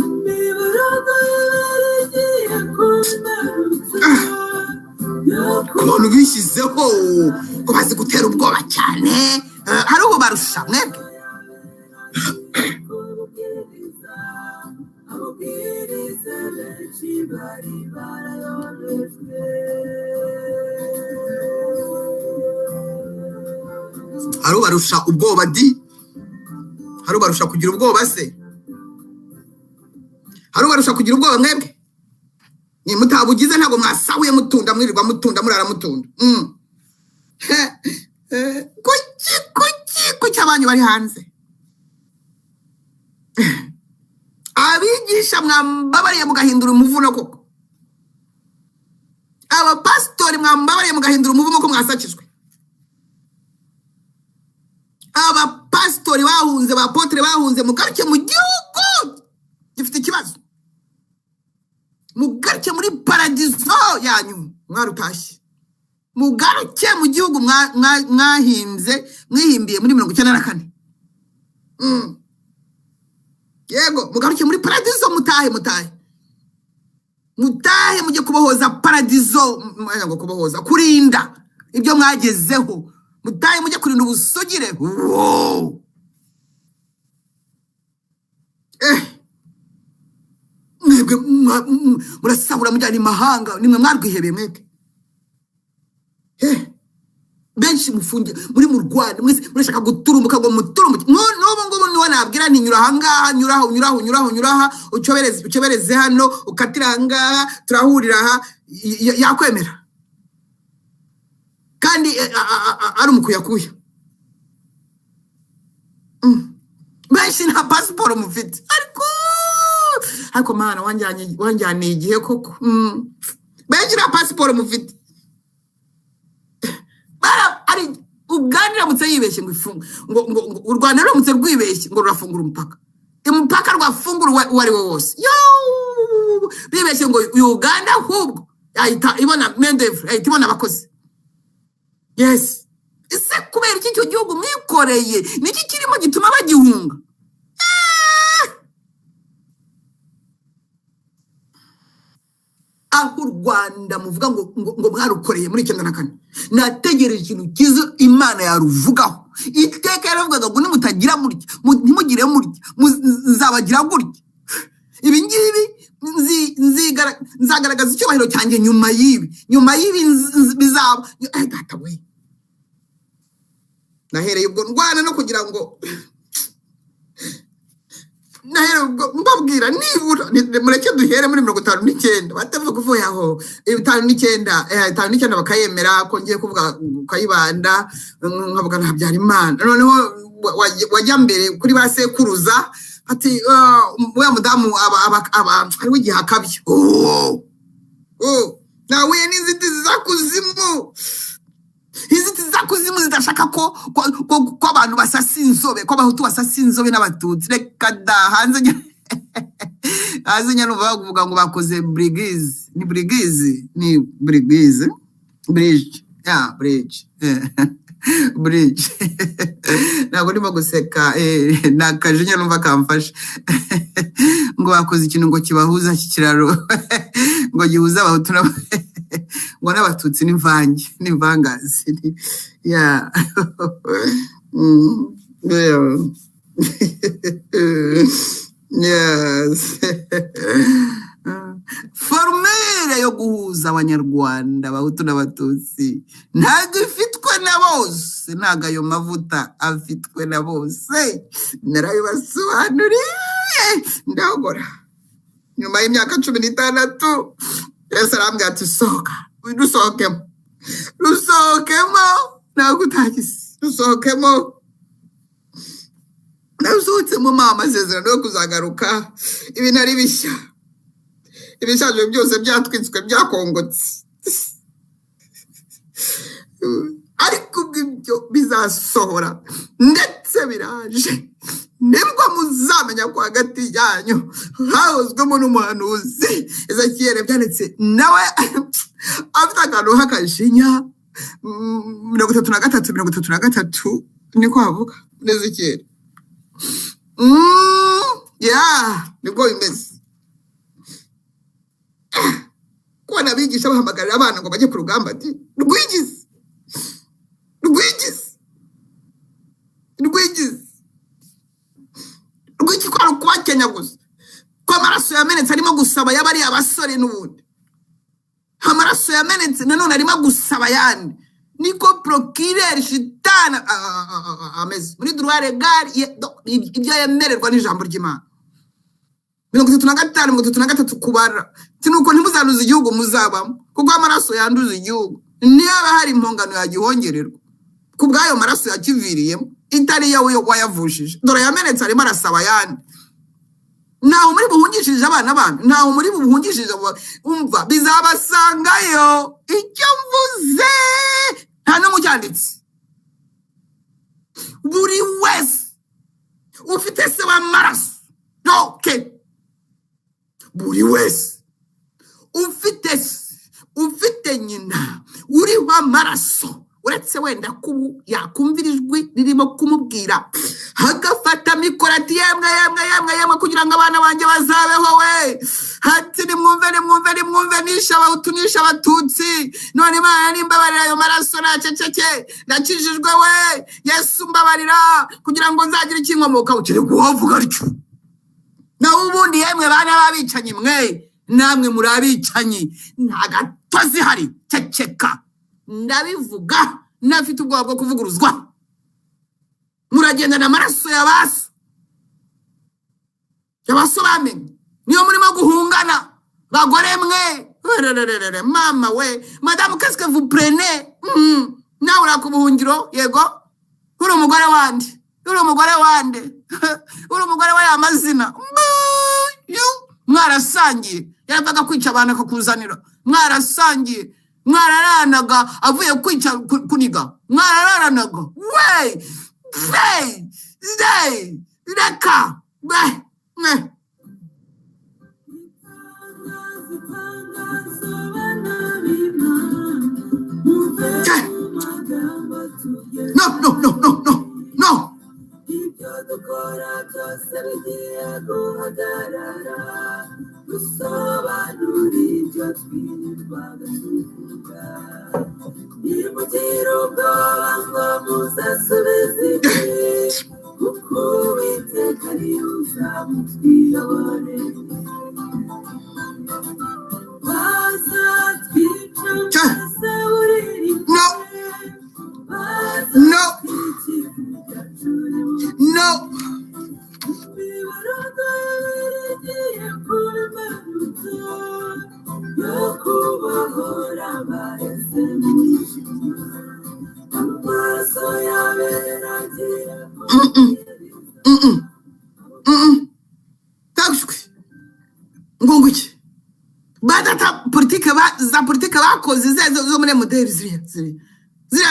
Speaker 1: Imiborogo y'abarigiye kumbarutsa yo
Speaker 2: Ku bantu bishyizeho ko bazi gutera ubwoba cyane, hari ubu barusha mwebwe.
Speaker 1: Kubwiriza, ababwiriza benshi bari barayobejwe.
Speaker 2: Hari ubarusha ubwoba di? Hari ubarusha kugira ubwoba se? Hari ubarusha kugira ubwoba mwebwe? Ni mutabugize, ntabwo mwasahuye mutunda, mwirirwa mutunda, murara mutunda. Kuki kuki kuki abanyu bari hanze? Abigisha mwambabariye mugahindura umuvuno koko? Abapasitori mwambabariye mugahindura umuvumo ko mwasakijwe? Abapasitori bahunze, ba apotre bahunze, mugaruke mu gihugu gifite ikibazo, mugaruke muri paradizo yanyu mwarutashye, mugaruke mu gihugu mwahimbye, mwihimbiye muri 94. Yego, mugaruke muri paradizo, mutahe, mutahe, mutahe, mujye kubohoza paradizo, ngo kubohoza, kurinda ibyo mwagezeho, mutahe mujye kurinda ubusugire. Wow! Mwebwe murasahura mujyana imahanga, nimwe mwarwihebeye mwebwe. Benshi mufungiye muri mu Rwanda, mwese murashaka guturumuka ngo muturumuke. N'ubu ngubu niwe nabwira nti nyura ahangaha, nyuraho, nyuraho, nyuraho, nyuraha, ucobereze, ucobereze hano, ukatira ahangaha, turahurira aha, yakwemera. Kandi ari umukuyakuya. Benshi nta pasiporo mufite, ariko Mana wanjyaniye igihe koko. Benshi nta pasiporo mufite. Ari Uganda iramutse yibeshye ngo ifunge, ngo u Rwanda ruramutse rwibeshye ngo rurafungura umupaka, umupaka rwafungura uwo ari wo wose. Yo, bibeshye ngo Uganda ahubwo yahita ibona main d'oeuvre, yahita ibona abakozi. Yes. Ese kubera iki icyo gihugu mwikoreye niki kirimo gituma bagihunga? Aho u Rwanda muvuga ngo mwarukoreye muri 94, nategereje ikintu cyiza Imana yaruvugaho. Iteka yaravugaga ngo nimutagira mutya, ntimugire mutya, nzabagira gutya. Ibi ngibi nzagaragaza icyubahiro cyanjye nyuma y'ibi, nyuma y'ibi bizaba. Data we, nahereye ubwo ndwana no kugira ngo nahereye ubwo mbabwira nibura mureke duhere muri 59, batavuga uvuye aho 59, 59 bakayemera ko ngiye kuvuga Kayibanda, nkavuga na Habyarimana. Noneho wajya mbere kuri ba sekuruza ati, wa mudamu aba hariho igihe akabya. Oh! Oh! Nahuye n'inzitizi za kuzimu, inzitizi za kuzimu zidashaka ko abantu basasa inzobe, ko abahutu basasa inzobe n'abatutsi. Reka da, hanze hanze nyine numva bavuga ngo bakoze brigize, ni brigize, ni brigize, bridge, ya bridge, bridge. Ntabwo ndimo guseka, ni akajinya numva kamfashe. Ngo bakoze ikintu ngo kibahuza, cy'ikiraro ngo gihuza abahutu ngo n'abatutsi n'imvange n'imvangazi. Ya. Yeah. Yes. Formule yo guhuza abanyarwanda abahutu n'abatutsi ntabwo ifitwe na bose, ntabwo ayo mavuta afitwe na bose. Narabibasobanuriye ndahogora. Nyuma y'imyaka 16 Yesu arambwira ati sohoka, rusohokemo, rusohokemo. Rusohokemo, ntabwo utagize, rusohokemo. Narusohotsemo mpa amasezerano yo kuzagaruka ibintu ari bishya, ibishaje byose byatwitswe, byakongotse. Ariko ubwo ibyo bizasohora ndetse biraje, nibwo muzamenya ko hagati yanyu hahozwemo n'umuhanuzi Ezekiyeli. Byanditse nawe afite akantu k'akajinya. 33, 33 niko havuga Ezekiyeli. Ya, nibwo bimeze. Kubona abigisha bahamagarira abana ngo bajye ku rugamba, ati rwigize, rwigize, rwigize, rw'iki? Ko ari ukubakenya gusa, ko amaraso yamenetse arimo gusaba yaba ari abasore n'ubundi amaraso yamenetse nanone arimo gusaba ayandi. Niko procureur shitani ameze muri droit légal, ibyo yemererwa n'ijambo ry'Imana. 35, 33 kubara. Nuko ntimuzanduze igihugu muzabamo, kuko amaraso yanduza igihugu. Niba hari impongano yagihongererwa ku bw'ayo maraso yakiviriyemo itari iyawe wayavushije, dore yamenetse arimo arasaba ayandi. Ntaho muri buhungishije abana banyu, ntaho muri buhungishije umva bizabasangayo. Icyo mvuze nta n'umucyanditsi. Buri wese ufite se w'amaraso, okay, buri wese ufite se, ufite nyina uriho amaraso, uretse wenda ko ubu yakumvira ijwi ririmo kumubwira agafata mikoro ati: "Yemwe, yemwe, yemwe, yemwe, kugira ngo abana banjye bazabeho we." Ati: "Nimwumve, nimwumve, nimwumve, nishe Abahutu, nishe Abatutsi, none Imana nimbabarira ayo maraso naceceke, ndakijijwe we, Yesu mbabarira kugira ngo nzagire ikinkomokaho." Kiri kuhavuga atyo. Naho ubundi, yemwe bana b'abicanyi mwe, namwe muri abicanyi, nta gatozi ihari. Ceceka, ndabivuga ntafite ubwoba bwo kuvuguruzwa. Muragendana amaraso ya baso, abaso bamenye niyo murimo guhungana. Bagore mwe, rerererere, mama we, madamu, qu'est-ce que vous prenez? Nawe uri ku buhungiro, yego. Uri umugore wande? Uri umugore wande? Uri umugore wa ya mazina? Yu, mwarasangiye, yaravaga kwica abantu akakuzanira, mwarasangiye, mwararanaga, avuye kwica kuniga, mwarararanaga we we we, reka we mwe.
Speaker 1: Itangazo, itangazo, bana b'Imana, muve mu magambo tugeze.
Speaker 2: No, no, no, no, no, no.
Speaker 1: Ibyo dukora byose bigiye guhagarara, dusobanura ibyo twirirwaga tuvuga. Nimugire ubwoba ngo muzasubize iki, kuko Uwiteka ari uzamutwiyoborera. Bazatwica mbese buriri.
Speaker 2: No. No. No.
Speaker 1: Imiborogo igiye kuba imbarutso yo kubohora abaheze mu mwijima. Amaso y'abera agiye
Speaker 2: Tagshwe ngo nguki badata politike za politike bakoze zo muri MDR, ziriya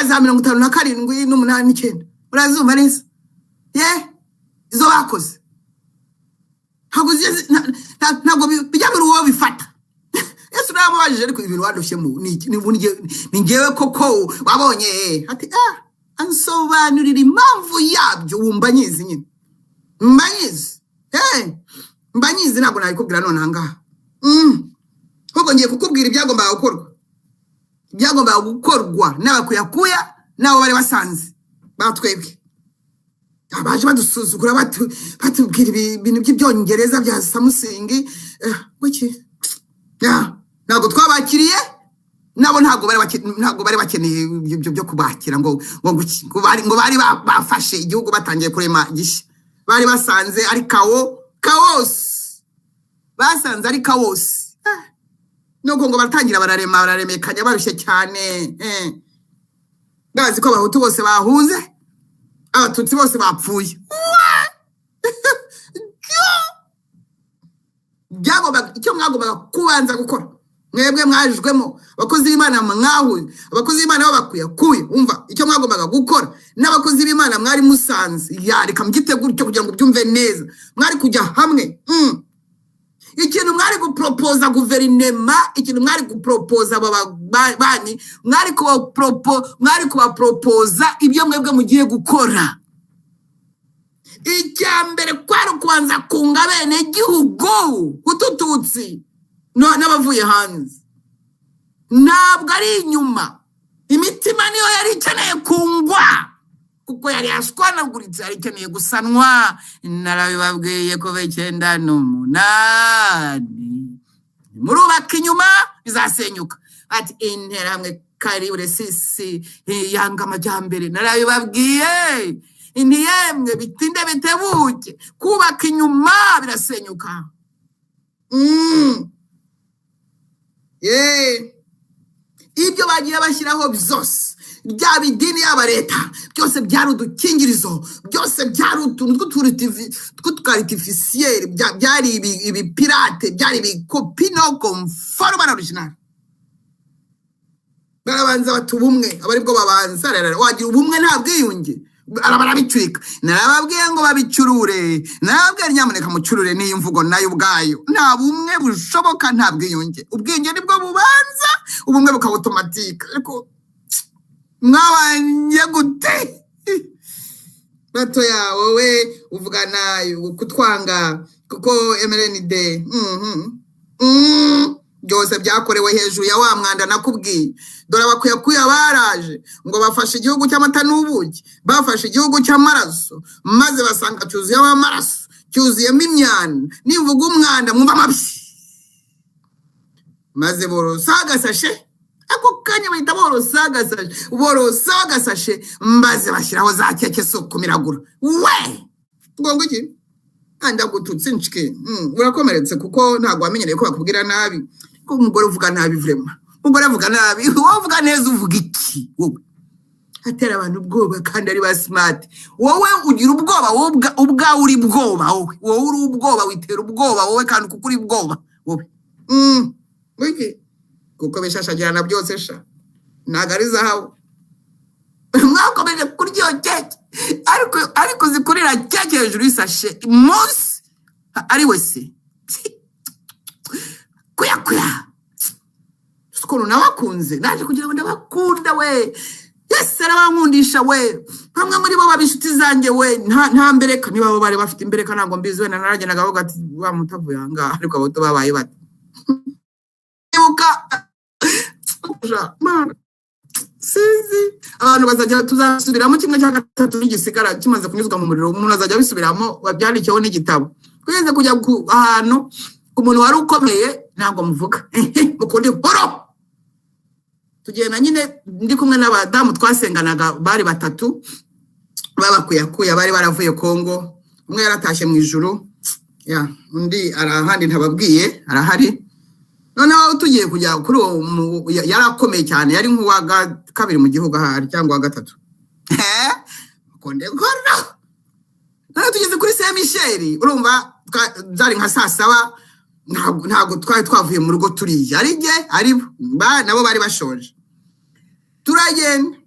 Speaker 2: za 57, n'umunani, n'icyenda, urazumva neza ye? Izo bakoze ntabwo ntabwo bijya biri uwo bifata. Yesu naramubajije: "Ariko ibintu wadushyemo ni iki? Ni njyewe koko wabonye?" Ati: "Ah." Ansobanurira impamvu yabyo. Wumva nyizi nyine, mba nyizi. Mba nyizi, ntabwo nabikubwira none ahangaha. Ahubwo ngiye kukubwira ibyagombaga gukorwa, ibyagombaga gukorwa n'abakuyakuya n'abo bari basanze batwebwe abaje badusuzugura, batubwira ibintu by'ibyongereza bya samusingi. Kuki? Ya, ntabwo twabakiriye, nabo ntabwo bari bakeneye ibyo byo kubakira ngo bari bafashe igihugu, batangiye kurema gishya. Bari basanze ari chaos, basanze ari chaos. Nuko ngo baratangira bararema, bararemekanya barushye cyane. Bazi ko Abahutu bose bahunze, Abatutsi bose bapfuye. Byagombaga, icyo mwagombaga kubanza gukora mwebwe mwajwemo, abakozi b'Imana mwahuye, abakozi b'Imana babakuyakuye, umva icyo mwagombaga gukora n'abakozi b'Imana mwari musanze, ya reka mbyite gutyo kugira ngo byumve neza, mwari kujya hamwe. Ikintu mwari guporopoza guverinema, ikintu mwari guporopoza aba bani, mwari kubaporopoza ibyo mwebwe mugiye gukora. Icya mbere kwari ukubanza kunga bene gihugu, Hutututsi n'abavuye hanze. Ntabwo ari inyuma, imitima niyo yari ikeneye kungwa, kuko yari yashwanaguritse, yari ikeneye gusanwa. Narabibabwiye kuva 98, murubaka inyuma bizasenyuka. Ati Interahamwe karibure sisi yanga amajyambere. Narabibabwiye inti yemwe, bitinde bitebuke, kubaka inyuma birasenyuka. Yeah. Ibyo bagiye bashyiraho byose, byaba idini, yaba leta, byose byari udukingirizo, byose byari utuntu tw'utu artificiel, byari ibipirate, byari ibikopi non conforme na original. Barabanza bata ubumwe, aba aribwo babanza. Rero wagira ubumwe nta bwiyunge, barabicurika. Narababwiye ngo babicurure, narababwiye nyamuneka mucurure n'iyi mvugo nayo ubwayo. Nta bumwe bushoboka nta bwiyunge. Ubwiyunge nibwo bubanza, ubumwe bukaba automatique. Ariko mwabanye gute? Batoya, wowe uvugana kutwanga kuko MRND byose byakorewe hejuru ya wa mwanda nakubwiye. Dore abakuyakuya baraje ngo bafashe igihugu cy'amata n'ubuki, bafashe igihugu cy'amaraso, maze basanga cyuzuyemo amaraso, cyuzuyemo imyanda. Nimvuga umwanda mwumva amabyi. Maze borosa agasashe, ako kanya bahita borosa agasashe, borosa agasashe, maze bashyiraho za keke so kumiragura we. Ngo iki? Ndagututse nshike. Urakomeretse kuko ntabwo wamenyereye ko bakubwira nabi. Ko umugore uvuga nabi, vraiment, umugore avuga nabi. Wowe uvuga neza, uvuga iki wowe? Atera abantu ubwoba kandi ari ba smart. Wowe ugira ubwoba, wowe ubwawe uri bwoba, wowe wowe uri ubwoba, witera ubwoba wowe kandi kuko uri bwoba wowe. Wiki kuko bishashagirana byose sha, ntabwo ari zahabu. Mwakomeje kurya iyo keke, ariko zikurira keke hejuru y'isashe munsi ari we se kuya kuya. Ukuntu nabakunze, naje kugira ngo ndabakunda we. Yesu arabankundisha we. Bamwe muri bo baba inshuti zanjye we. Nta mbereka, niba bo bari bafite imbereka ntabwo mbizi. Wenda naragendaga avuga ati wa mutavuye aha ngaha. Ariko abato babaye bate? Ibuka Mana, sinzi, abantu bazajya tuzasubiramo kimwe cya gatatu n'igisigara kimaze kunyuzwa mu muriro, umuntu azajya abisubiramo babyandikeho n'igitabo. Twigeze kujya ahantu ku muntu wari ukomeye, ntabwo muvuga, mukunda inkuru. Tugenda nyine ndi kumwe n'abadamu twasenganaga, bari batatu babakuyakuya, bari baravuye Kongo. Umwe yaratashye mu ijuru ya, undi arahandi ntababwiye, arahari. Noneho tugiye kujya kuri uwo yari akomeye cyane, yari nk'uwa kabiri mu gihugu ahari cyangwa uwa gatatu. Konde nkora. Noneho tugeze kuri Saint Michel, urumva byari nka saa saba, ntabwo twari twavuye mu rugo turiye, ari jye ari bo, nabo bari bashonje. Turagenda,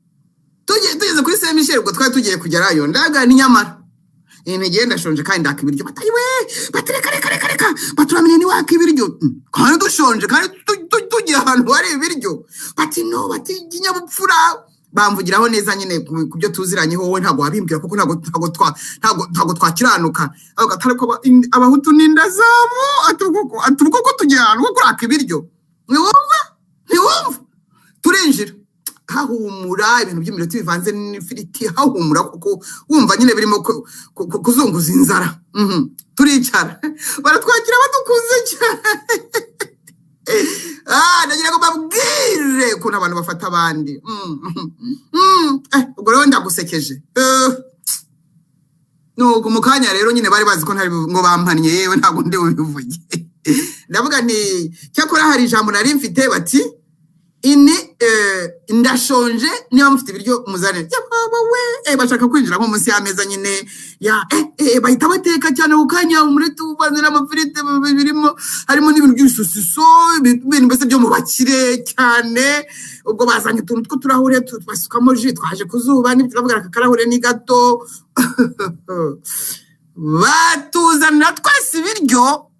Speaker 2: tugeze kuri Saint Michel, ubwo twari tugiye kugerayo, ndaga ni nyamara ngiye ndashonje kandi ndaka ibiryo. Batayi we, bati reka reka reka reka, baturamenye ni waka ibiryo. Kandi dushonje, kandi tugiye ahantu hari ibiryo. Bati no, bati ikinyabupfura. Bamvugiraho neza nyine ku byo tuziranyeho. Wowe ntabwo wabimbwira kuko ntabwo twakiranuka. Avuga ati ariko Abahutu n'inda zabo, ati ubwo ko tugiye ahantu ho kuraka ibiryo, ntiwumva ntiwumva. Turinjira, hahumura ibintu by'imireti bivanze n'ifiriti, hahumura kuko wumva nyine birimo kuzunguza inzara. Turicara, baratwakira badukunze cyane. Ah, ndagira ngo mbabwire ukuntu abantu bafata abandi. Ubwo rero ndagusekeje. Nuko mu kanya rero nyine bari bazi ko ntari ngo bampannye, yewe ntabwo ndi bubivuge. Ndavuga nti cyakora hari ijambo nari mfite. Bati ini Ndashonje, niba mufite ibiryo muzane. Yababa we, bashaka kwinjira nko munsi y'ameza nyine ya bahita bateka cyane ku kanya umureti uvanze n'amafiriti birimo, harimo n'ibintu by'ibisusiso, ibintu mbese byo mu bakire cyane. Ubwo bazanye utuntu tw'uturahure basukamo jus, twaje ku zuba n'ibyo, turavuga aka karahure ni gato. Batuzanira twese ibiryo,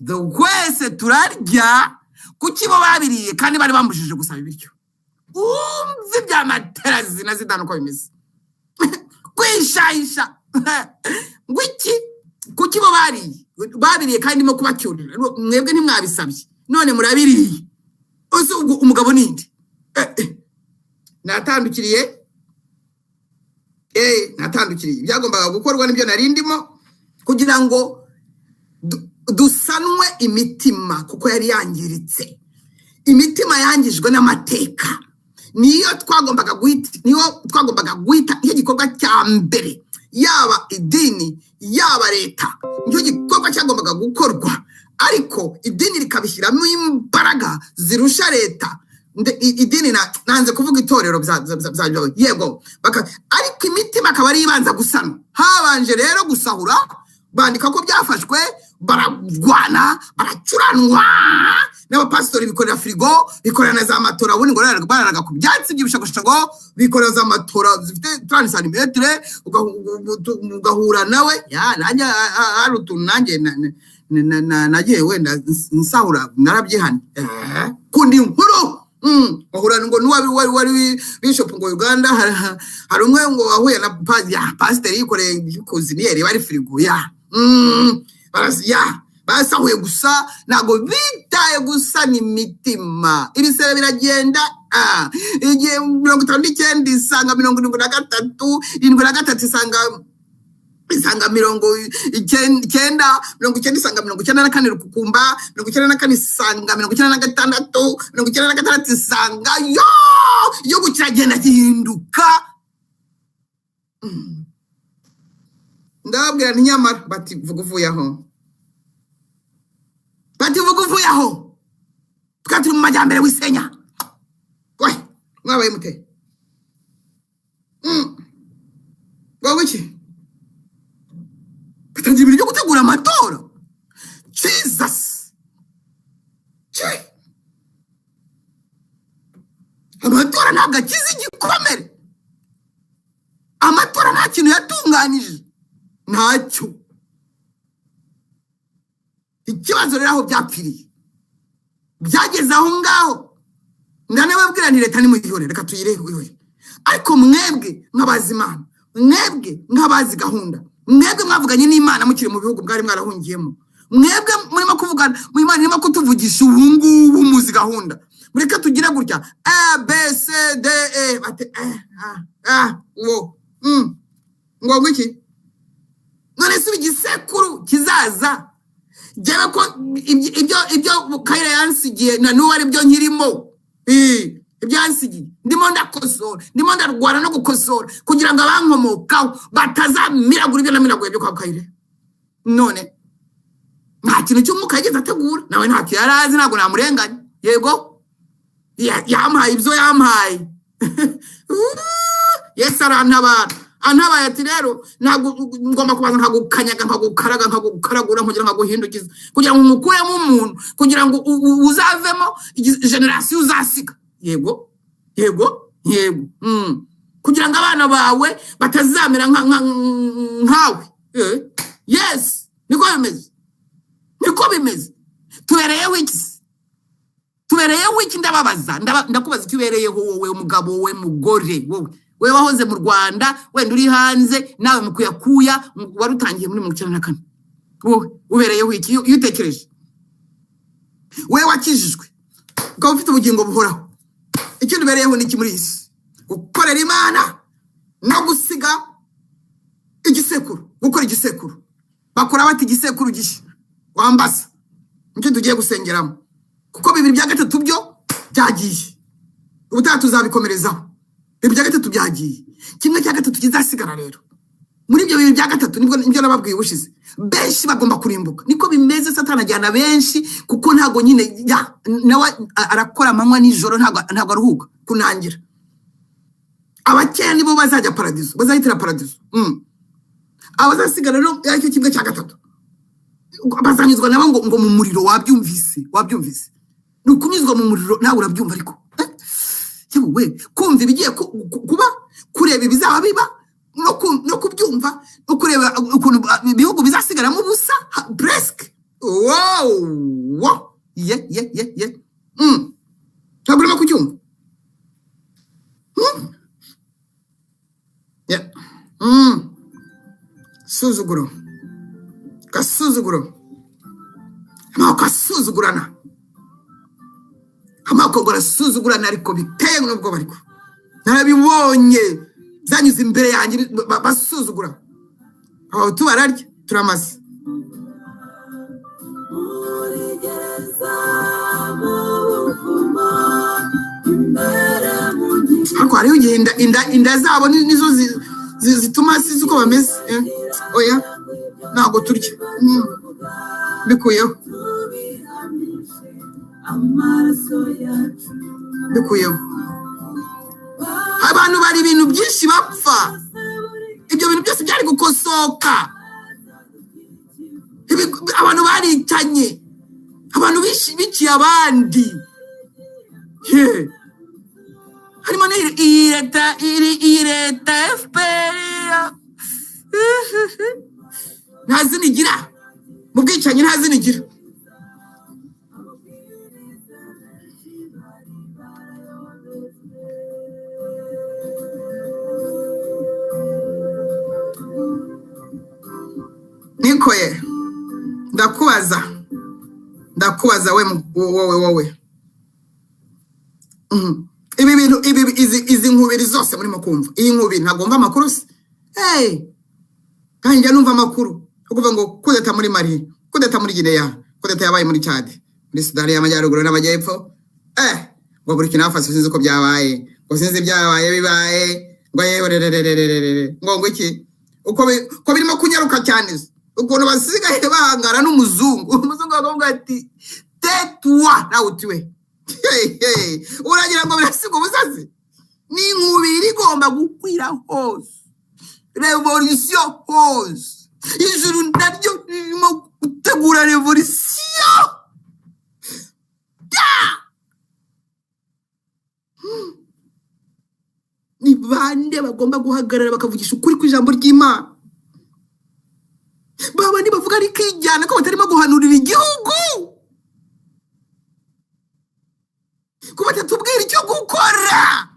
Speaker 2: twese turarya. Kuki bo babiriye kandi bari bambujije gusaba ibiryo? Wumve ibya materazi na zidane uko bimeze, kwishayisha ngo iki? Kuki bo bariye, babiriye kandi ndimo kubacyurira? Mwebwe ntimwabisabye, none murabiriye. Ese ubwo umugabo ninde? Natandukiriye, natandukiriye ibyagombaga gukorwa nibyo nari ndimo kugira ngo dusanwe imitima, kuko yari yangiritse. Imitima yangijwe n'amateka niyo twagombaga guhita, niyo twagombaga guhita. Nicyo gikorwa cya mbere, yaba idini yaba leta, nicyo gikorwa cyagombaga gukorwa, ariko idini rikabishyiramo imbaraga zirusha leta. Idini nanze kuvuga itorero yego ariko imitima akaba ari ibanza gusanwa. Habanje rero gusahura, bandika ko byafashwe, bararwana, baracuranwa n'abapasitori, bikorera firigo, bikorera na za matora. Ubundi ngo bararaga ku byatsi by'ibishogoshogo, bikorera za matora zifite 30 santimetre, ugahura nawe ya nanjye hari utuntu nanjye nagiye wenda nsahura, narabyihanye. Kundi inkuru wahura ngo n'uwari wari bishop ngo Uganda, hari umwe ngo wahuye na ya pasiteri yikoreye cuisinière, bari firigo ya ya basahuye gusa, ntabwo bitaye gusana imitima. Ibisebe biragenda, igihe 59 isanga 73, 73 isanga 90, 90 isanga 94 rukukumba, 94 isanga 96, 96 isanga yo igihugu kiragenda gihinduka. Ndababwira nti nyamara bati vuga uvuye aho, bati vuga uvuye aho, twari turi mu majyambere wisenya we, mwabaye mute? Wowe iki batangira ibintu byo gutegura amatora? Jesus! Che! Amatora ntabwo akiza igikomere, amatora nta kintu yatunganije, ntacyo. Ikibazo rero aho byapfiriye, byageze aho ngaho, ndanababwira nti leta nimuyihore, reka tuyirebe, ariko mwebwe nk'abazi Imana, mwebwe nk'abazi gahunda, mwebwe mwavuganye n'Imana mukiri mu bihugu mwari mwarahungiyemo, mwebwe murimo kuvugana mu Imana irimo kutuvugisha ubu ngubu, muzi gahunda, mureke tugire gutya A B C D E, bate A A wo ngo iki? None se igisekuru kizaza jyewe ko ibyo Kayira yansigiye na n'ubu ari byo nkirimo? Ibyo yansigiye ndimo ndakosora, ndimo ndarwana no gukosora kugira ngo abankomokaho batazamiragura ibyo namiraguye byo kwa Kayire. None nta kintu cy'umwuka yigeze ategura, nawe ntacyo yari azi, ntabwo namurenganya. Yego, yampaye ibyo yampaye. Yesu arantabara, antabaye ati rero ntabwo ngomba kubanza nkagukanyaga, nkagukaraga, nkagukaragura, kugira ngo nkaguhindukize, kugira ngo nkukuremo umuntu, kugira ngo uzavemo génération uzasiga. Yego, yego, yego. Kugira ngo abana bawe batazamera nkawe. Yes, niko bimeze, niko bimeze. Tubereyeho iki se? Tubereyeho iki? Ndababaza, ndakubaza icyo ubereyeho wowe umugabo, wowe mugore, wowe wowe wahoze mu Rwanda, wenda uri hanze nawe mu kuyakuya wari utangiye muri 94, wowe ubereyeho iki iyo utekereje? Wowe wakijijwe ukaba ufite ubugingo buhoraho, ikindi ubereyeho ni iki muri iyi si? Gukorera Imana no gusiga igisekuru, gukora igisekuru. Bakora bati igisekuru gishya wambaza nicyo tugiye gusengeramo, kuko bibiri bya gatatu byo byagiye, ubutaha tuzabikomerezaho. Bibiri bya gatatu byagiye, kimwe cya gatatu kizasigara rero Muri ibyo bintu bya gatatu nibwo nibyo nababwiye ubushize, benshi bagomba kurimbuka. Niko bimeze, Satani ajyana benshi, kuko ntabwo nyine ya nawe arakora amanywa nijoro, ntabwo aruhuka kunangira. Abakeya nibo bazajya paradizo, bazahitira paradizo. Abazasigara rero, aricyo kimwe cya gatatu, bazanyuzwa nabo ngo mu muriro. Wabyumvise? Ni ukunyuzwa mu muriro, nawe urabyumva. Ariko yewe, kumva ibigiye kuba, kureba ibizaba biba, no kubyumva, no kureba ukuntu ibihugu bizasigaramo ubusa presque. Wow, wow. Ye ye ye ye. Ntabwo urimo kucyumva. Yeah. Suzuguro, gasuzuguro, amoko asuzugurana, amoko ngo arasuzugurana, ariko biteye n'ubwoba. Ariko narabibonye, byanyuze imbere yanjye, basuzugura Abahutu, bararya turamaze.
Speaker 1: Muri gereza, mu buvumo, imbere mu nkiko.
Speaker 2: Ariko hariho igihe inda zabo nizo zituma sizi uko bameze. Oya, ntabwo turya. Bikuyeho.
Speaker 1: Tubihamishe amaraso yacu.
Speaker 2: Bikuyeho. Abantu bari ibintu byinshi bapfa, ibyo bintu byose byari gukosoka. Abantu baricanye, abantu biciye abandi. Ye. Harimo n'iyi leta, iyi leta FPR nta zina igira mu bwicanyi, nta zina igira.
Speaker 1: Amabwiriza menshi bari barayobejwe.
Speaker 2: Nikoye, ndakubaza, ndakubaza we, wowe wowe. Ibi bintu, ibi izi nkubiri zose murimo kumva, iyi nkubiri, ntabwo mva amakuru se? Hey, kandi njya numva amakuru ukuvuga ngo kudeta muri Mali, kudeta muri Guinea, kudeta yabaye muri Chad, muri Sudani y'Amajyaruguru n'Amajyepfo, ngo Burkina Faso sinzi uko byabaye, ngo sinzi ibyabaye bibaye, ngo yewe rererererere, ngo iki, uko ko birimo kunyaruka cyane se. Ukuntu basigaye bahangana n'umuzungu, umuzungu akavuga ati: "Tetwa nawe." Utiwe hey, hey. Uragira ngo birasiga ubusazi? Ni inkubiri igomba gukwira hose, revolution hose. Ijuru naryo ririmo gutegura revolution. Yeah! Ni bande bagomba guhagarara bakavugisha ukuri kw'ijambo ry'Imana? Baba bavuga rikijyana, ko batarimo guhanurira igihugu, ko batatubwira icyo gukora?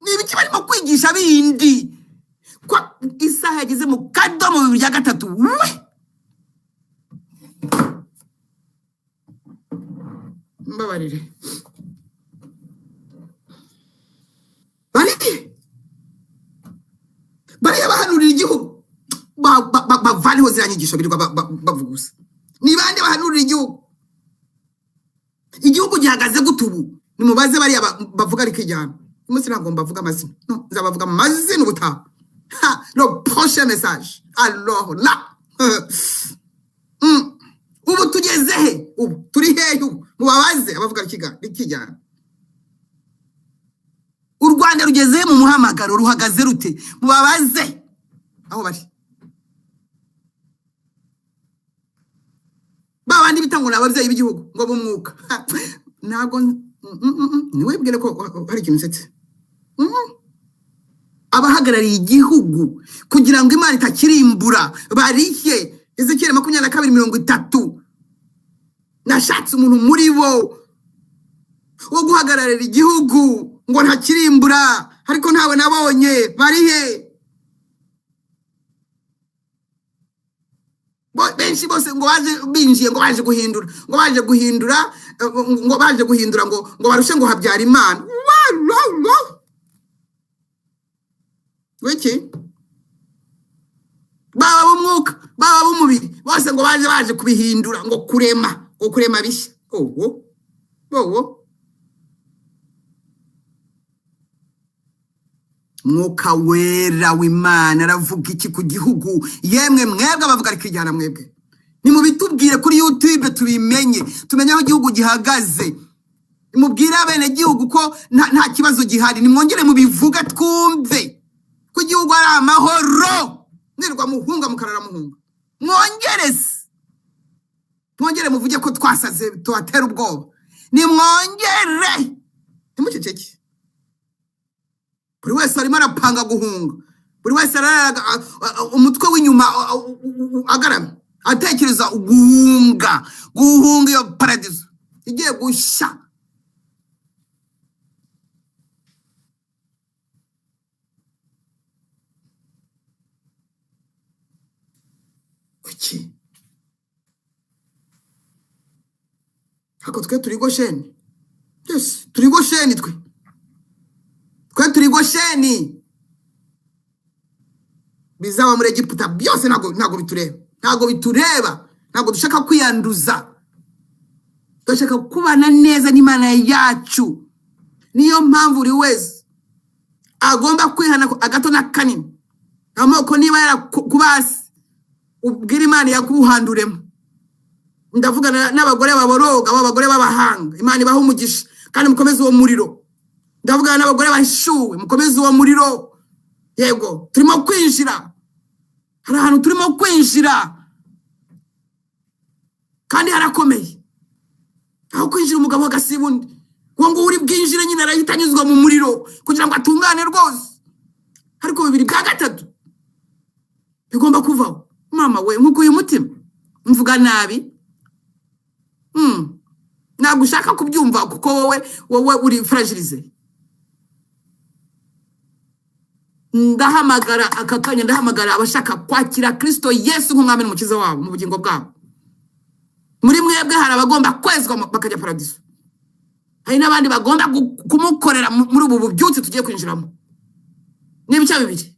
Speaker 2: Ni ibiki barimo kwigisha bindi, ko isaha yageze mu kadomo bibiri bya gatatu we? Mbabarire, bari bariya bahanurira igihugu, bavaneho ziriya nyigisho birirwa bavuga gusa. Ni bande bahanurira igihugu? Igihugu gihagaze gute ubu? Nimubaze bariya bavuga rikijyana. Umunsi ntabwo mbavuga amazina, no nzabavuga amazina ubutaha. Ha, le prochain message, alors là. Ubu tugeze he? Ubu turi hehe? Ubu mubabaze abavuga rikijyana. U Rwanda rugeze he mu muhamagaro? Ruhagaze rute? Mubabaze aho bari, ba bandi bita ngo ni ababyeyi b'igihugu, ngo b'umwuka. Ha, ntabwo ntiwibwire ko hari ikintu usetse. Abahagarariye igihugu kugira ngo Imana itakirimbura barihe? Ezekiyeli 22:30: nashatse umuntu muri bo wo guhagararira igihugu ngo ntakirimbura, ariko ntawe nabonye. Barihe? Benshi bose ngo baje binjiye, ngo baje guhindura, ngo baje guhindura, ngo baje guhindura, ngo barushe ngo habyara Imana. Wa, wa, wa. Wiki baba b'umwuka, baba b'umubiri, bose ngo baje kubihindura, ngo kurema, ngo kurema bishya. Oh, oh, oh. Mwuka Wera w'Imana aravuga iki ku gihugu? Yemwe mwebwe abavuga rikijyana, mwebwe nimubitubwire kuri YouTube tubimenye, tumenye aho igihugu gihagaze. Mubwire abenegihugu ko nta kibazo gihari. Nimwongere mubivuge twumve ko igihugu ari amahoro. Mwirwa muhunga mukarara muhunga, mwongere se, mwongere muvuge ko twasaze tubatera ubwoba. Nimwongere, ntimuceceke. Buri wese arimo arapanga guhunga, buri wese arara umutwe w'inyuma agaramye atekereza guhunga, guhunga iyo paradizo igiye gushya. Kuki ariko twe turi Gosheni? Yes, turi Gosheni, twe turi Gosheni. Bizaba muri Egiputa byose ntabwo bitureba, ntabwo bitureba, ntabwo dushaka kwiyanduza. Turashaka kubana neza n'Imana yacu. Niyo mpamvu buri wese agomba kwihana agato na kanini. Amoko niba yarakubase, ubwira Imana yakuhanduremo. Ndavugana n'abagore baboroga, abagore b'abahanga, Imana ibaha umugisha kandi mukomeze uwo muriro. Ndavugana n'abagore bahishuwe, mukomeze uwo muriro. Yego, turimo kwinjira, hari ahantu turimo kwinjira kandi harakomeye. Aho kwinjira umugabo agasiba undi, uwo nguwo uri bwinjire nyine arahita anyuzwa mu muriro kugira ngo atungane rwose. Ariko bibiri bya gatatu bigomba kuvaho. Mama we, nkuko uyu mutima mvuga nabi, ntabwo ushaka kubyumva kuko wowe uri fragilize. Ndahamagara aka kanya, ndahamagara abashaka kwakira Kristo Yesu nk'umwami n'umukiza wabo mu bugingo bwabo. Muri mwebwe hari abagomba kwezwa bakajya paradiso, hari n'abandi bagomba kumukorera muri ubu bubyutse tugiye kwinjiramo. N'ibice bibiri,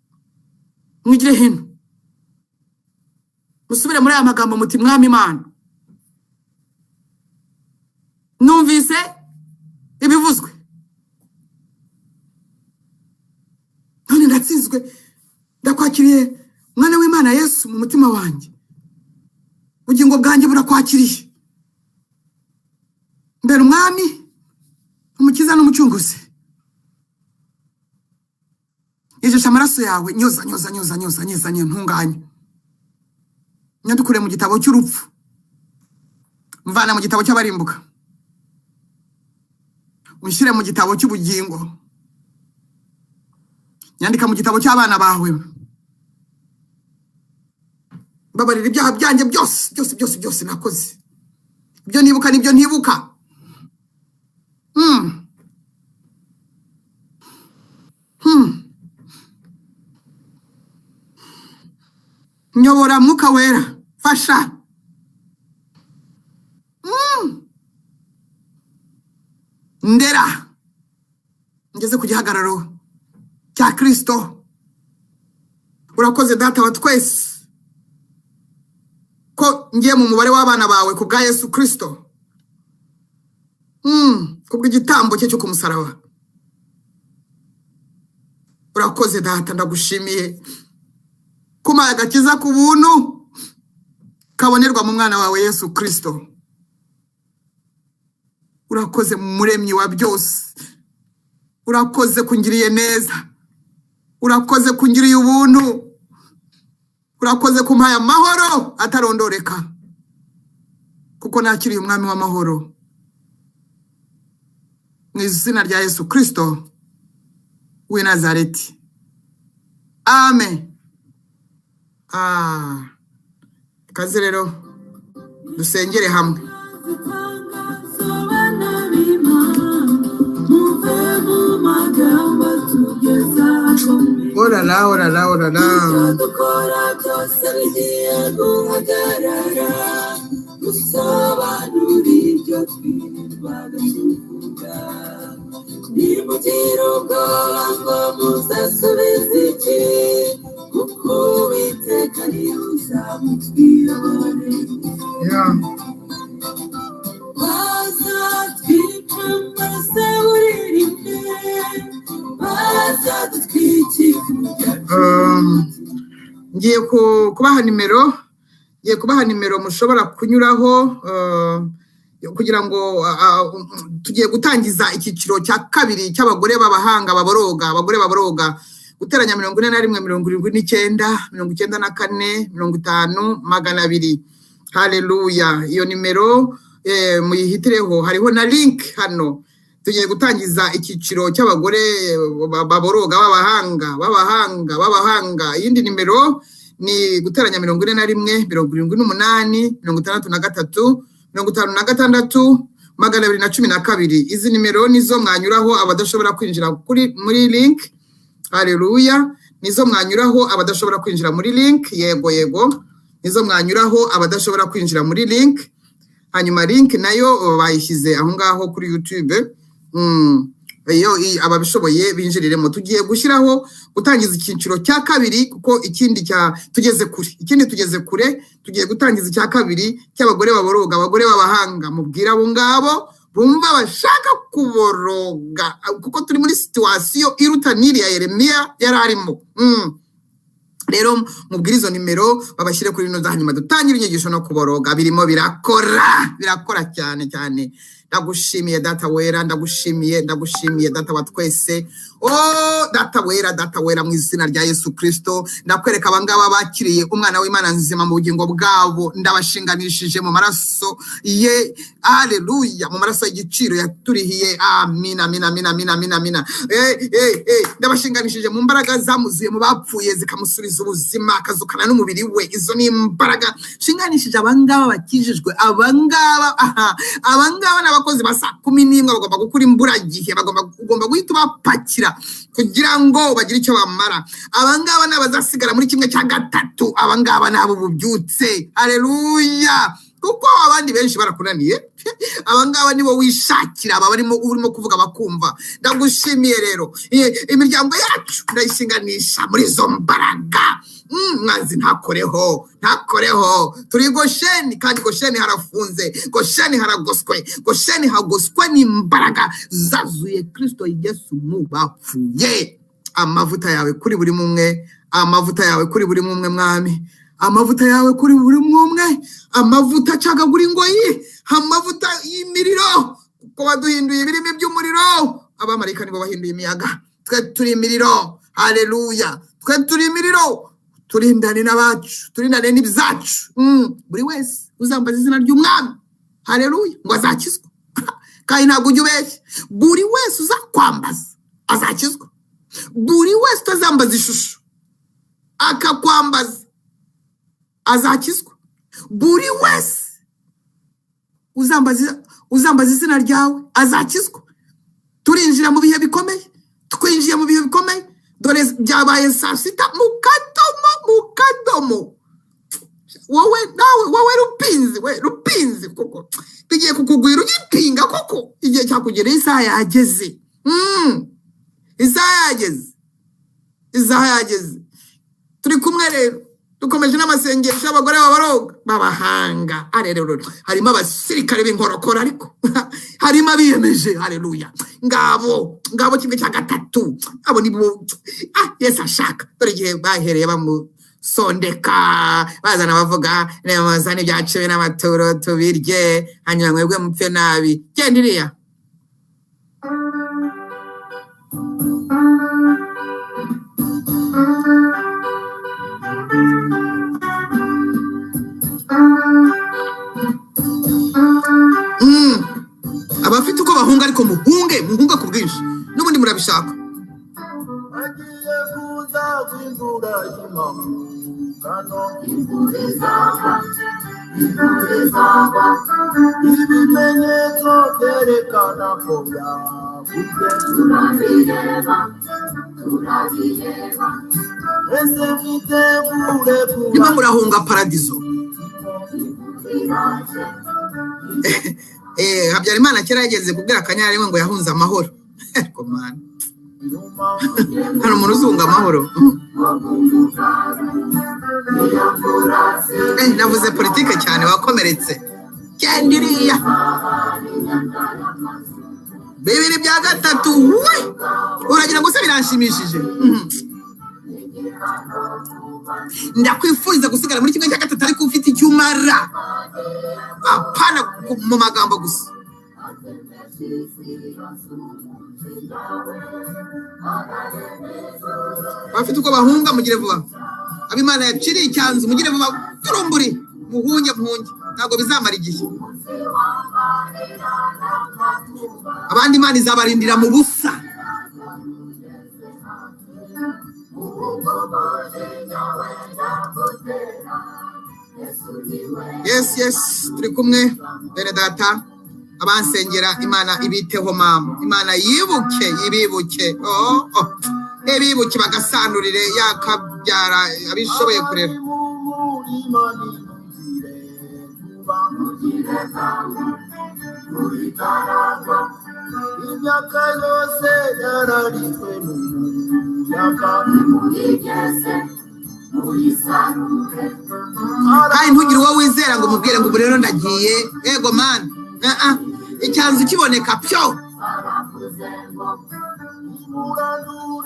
Speaker 2: mwigire hino, musubire muri aya magambo muti: Mwami Imana, numvise ibivuzwe, none ndatsinzwe, ndakwakiriye mwana w'Imana Yesu mu mutima wanjye, ubugingo bwanjye burakwakiriye, mbere umwami, umukiza n'umucunguzi. Yejesha amaraso yawe, nyoza nyoza nyoza nyoza nyoza nyoza, ntunganye, nyandukure mu gitabo cy'urupfu, mvana mu gitabo cy'abarimbuka, unshyire mu gitabo cy'ubugingo, nyandika mu gitabo cy'abana bawe, mbabarira ibyaha byanjye byose byose byose byose nakoze, ibyo nibuka n'ibyo ntibuka. Nyobora Mwuka Wera, fasha. Ndera ngeze ku gihagararo cya Kristo. Urakoze Data wa twese ko ngiye mu mubare w'abana bawe ku bwa Yesu Kristo, kubw'igitambo cye cyo ku musaraba. Urakoze Data, ndagushimiye kumpaye agakiza ku buntu kabonerwa mu mwana wawe Yesu Kristo. Urakoze muremyi wa byose, urakoze kungiriye neza, urakoze kungiriye ubuntu, urakoze kumpaye amahoro atarondoreka, kuko nakiriye umwami w'amahoro. Mu izina rya Yesu Kristo w'i Nazareti, amen. Kaze rero dusengere hamwe.
Speaker 1: Bana b'Imana, muve mu magambo tugeza ahakomeye.
Speaker 2: Orara orara orara.
Speaker 1: Ibyo dukora byose bigiye guhagarara, gusobanura ibyo twirirwaga tuvuga. Nimugire ubwoba ngo muzasubize iki, kuko Uwiteka ariwe uzamutwiyoboreye. Bazatwica mbese uririmbe, bazadutwikira.
Speaker 2: Ngiye kubaha nimero, ngiye kubaha nimero mushobora kunyuraho kugira ngo tugiye gutangiza icyiciro cya kabiri cy'abagore b'abahanga baboroga, abagore baboroga. Guteranya 41 79 94 50 200. Haleluya! Iyo nimero muyihitireho, hariho na link hano. Tugiye gutangiza icyiciro cy'abagore baboroga b'abahanga, b'abahanga, b'abahanga. Iyindi nimero ni guteranya 41 78 63 56 212. Izi nimero nizo mwanyuraho abadashobora kwinjira kuri muri link. Haleluya! Nizo mwanyuraho abadashobora kwinjira muri link. Yego, yego, nizo mwanyuraho abadashobora kwinjira muri link. Hanyuma link nayo bayishyize aho ngaho kuri YouTube. Iyo ababishoboye binjiriremo. Tugiye gushyiraho gutangiza icyiciro cya kabiri, kuko ikindi cya tugeze kure, ikindi tugeze kure. Tugiye gutangiza icya kabiri cy'abagore baboroga, abagore b'abahanga. Mubwira abo ngabo bumva bashaka kuboroga, kuko turi muri situation iruta n'iriya Yeremiya yari arimo. Rero mubwire izo nimero babashyire kuri ino, hanyuma dutangire inyigisho no kuboroga. Birimo birakora, birakora cyane cyane. Ndagushimiye Data wera, ndagushimiye, ndagushimiye Data wa twese. Oh Data wera, Data wera, mu izina rya Yesu Kristo, ndakwereka abangaba bakiriye umwana w'Imana nzima mu bugingo bwabo. Ndabashinganishije mu maraso ye. Haleluya! Mu maraso y'igiciro yaturihiye. Amina, amina, amina, amina, amina, amina. Ndabashinganishije mu mbaraga zamuzuye mu bapfuye, zikamusubiza ubuzima, akazukana n'umubiri we. Izo ni imbaraga shinganishije abangaba bakijijwe. Abangaba, aha, abangaba ni abakozi ba saa 11, bagomba gukura imburagihe, bagomba, ugomba guhita ubapakira kugira ngo bagire icyo bamara. Abangaba ni abazasigara muri kimwe cya gatatu. Abangaba ni abo bubyutse. Haleluya! Kuko abandi benshi barakunaniye, abangaba nibo wishakira, aba barimo urimo kuvuga bakumva. Ndagushimiye rero. Imiryango yacu ndayishinganisha muri izo mbaraga. Mwanzi ntakoreho, ntakoreho. Turi Gosheni, kandi Gosheni harafunze, Gosheni haragoswe, Gosheni hagoswe n'imbaraga zazuye Kristo Yesu mu bapfuye. Amavuta yawe kuri buri mumwe, amavuta yawe kuri buri mumwe, Mwami, amavuta yawe kuri buri mumwe, amavuta acagagura ingoyi, amavuta y'imiriro, kuko waduhinduye ibirimi by'umuriro. Abamarayika nibo bahinduye imiyaga, twe turi imiriro. Haleluya! Twe turi imiriro. Turindane n'abacu, turindane n'ibyacu. Buri wese uzambaza izina ry'Umwami, haleluya, ngo azakizwa, kandi ntabwo ujya ubeshya. Buri wese uzakwambaza azakizwa. Buri wese utazambaza ishusho akakwambaza azakizwa. Buri wese uzambaza izina ryawe azakizwa. Turinjira mu bihe bikomeye, twinjiye mu bihe bikomeye. Dore byabaye saa sita mu kadomo, mu kadomo. Wowe nawe, wowe rupinzi, we rupinzi, koko bigiye kukugwira ugipinga koko. Igihe cyakugereye, isaha yageze. Isaha yageze, isaha yageze. Turi kumwe rero, dukomeje n'amasengesho y'abagore b'abaroga b'abahanga. Areruya! Harimo abasirikare b'inkorokoro, ariko harimo abiyemeje. Hareruya! Ngabo, ngabo kimwe cya gatatu, abo nibo Yesu ashaka. Dore igihe bahereye bamusondeka, bazana bavuga bazana ibya cumi n'amaturo tubirye, hanyuma mwebwe mupfe nabi. Genda iriya. Abafite uko bahunga, ariko muhunge, muhunge ku bwinshi, n'ubundi murabishaka.
Speaker 1: Agiye kuza kw'imvura y'amahungano.
Speaker 3: Imvura izagwa, imvura izagwa.
Speaker 1: Ibimenyetso byerekana ko yavuze.
Speaker 3: Turabireba, turabireba.
Speaker 1: Ese mwitegure
Speaker 2: Niba
Speaker 1: kuba
Speaker 2: murahunga paradizo.
Speaker 3: Imvura iraje.
Speaker 2: Habyarimana kera yageze kubwira Akanyarengwe ngo yahunze amahoro. Ariko Mana,
Speaker 1: nyuma.
Speaker 2: hari umuntu uzunga amahoro?
Speaker 3: Wo mu mugaru iyo mvura.
Speaker 2: Navuze politike cyane, wakomeretse. Genda iriya. Bibiri bya gatatu we, uragira ngo se biranshimishije? Ndakwifuriza gusigara muri 1/3 ariko ufite icyo umara, apana mu magambo gusa. Abafite uko bahunga mugire vuba, ab'Imana yaciriye icyanzu mugire vuba, turumburi muhunge muhunge, ntabwo bizamara igihe. Abandi Imana izabarindira mu busa. Yes, yes, turi kumwe bene data. Abansengera Imana ibiteho mama, Imana yibuke ibibuke, oh, oh. Ibibuke bagasanurire yakabyara abishoboye kurera.
Speaker 1: Imyaka yose yararitswe n'umuyaga.
Speaker 2: Kandi ntugire uwo wizera ngo umubwire ngo ubu rero ndagiye, yego man, icyanzu kiboneka pyo,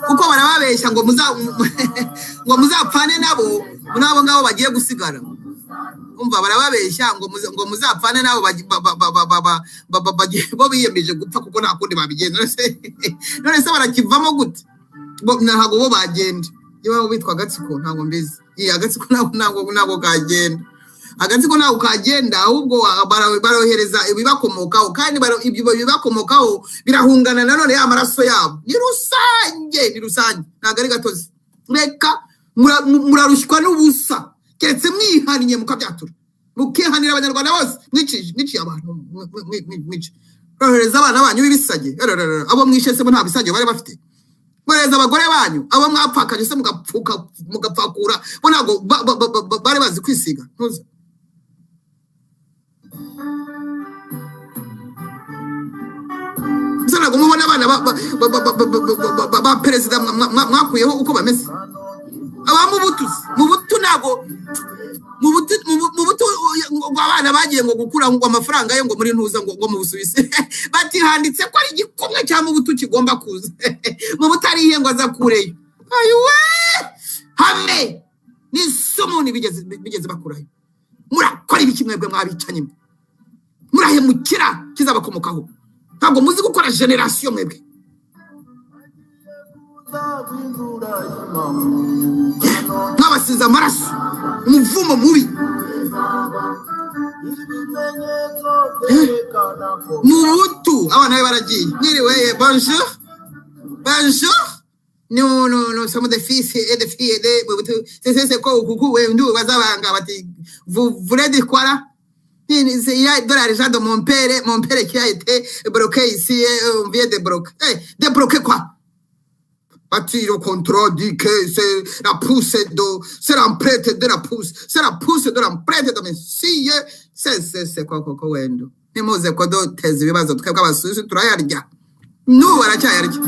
Speaker 2: kuko barababeshya ngo ngo muzapfane nabo, n'abo ngabo bagiye gusigara. Umva, barababeshya ngo muzapfane nabo bo biyemeje gupfa kuko nta kundi babigenza. None se barakivamo gute? Ntabwo bo bagenda. Niba bitwa agatsiko ntabwo mbizi. Iya agatsiko ntabwo kagenda. Agatsiko ntabwo kagenda, ahubwo barohereza ibibakomokaho, kandi ibyo bibakomokaho birahungana nanone ya maraso yabo. Ni rusange, ni rusange, ntabwo ari gatozi. Reka murarushywa n'ubusa, keretse mwihaniye mukabyatura, mukihanira abanyarwanda bose mwiciye abantu, mwice. Rohereza abana banyu b'ibisage, abo mwishe se bo nta bisage bari bafite. Mwohereza abagore banyu, abo mwapfakaje se mugapfakura, bo ntabwo bari bazi kwisiga. Ntuzi. Ntabwo mubona abana ba perezida mwakuyeho uko bameze. Aba Mubutu, Mubutu ntabwo Mubutu ngo abana bagiye ngo gukura ngo amafaranga ye ngo muri ntuza ngo mu Busuwisi, bati handitse ko ari igikumwe cya Mubutu kigomba kuza. Mubutu ariye ngo azakureyo. Ayiwe hame ni isomo bigeze bakurayo. Murakora ibiki mwebwe mwabicanye, murahemukira kizabakomokaho. Ntabwo muzi gukora generasiyo mwebwe. Mwabasize amaraso, umuvumo mubi. Mubutu abana be baragiye. Mwiriwe, bonjour, bonjour. No, no, no, sommes des fils et des filles de Mubutu. C'est quoi kuku we ndu bazabanga bati vous voulez dire quoi là? Il y a de l'argent de mon père qui a été bloqué ici, on vient de bloquer. Eh, débloquer quoi? Bati le contrôle dit que c'est la pousse de, c'est l'empreinte de la pousse, c'est la pousse de l'empreinte de Messie. C'est quoi koko wendo? Nimuze ko duteza ibibazo twebwe abasusu turayarya. N'ubu baracyayarya.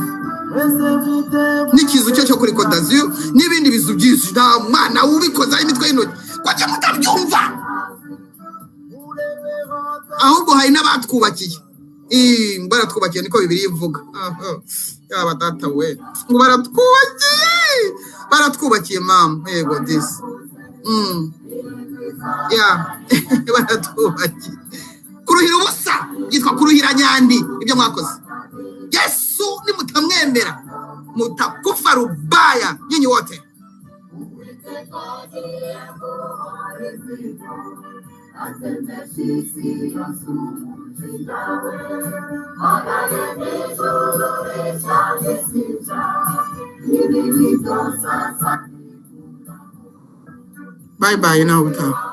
Speaker 2: N'ikizu cye cyo kuri Côte d'Azur n'ibindi bizu byinshi, nta mwana ubikozaho imitwe y'intoki. Kuki mutabyumva? Ahubwo hari n'abatwubakiye. Baratwubakiye niko Bibiliya ivuga. Yaba data we, ngo baratwubakiye, baratwubakiye mama, yego disi. Ya baratwubakiye. Kuruhira ubusa byitwa kuruhira nyandi, ibyo mwakoze. Yesu nimutamwemera mutakufa rubaya nyinyi wote. Bye bye, nawe utaha.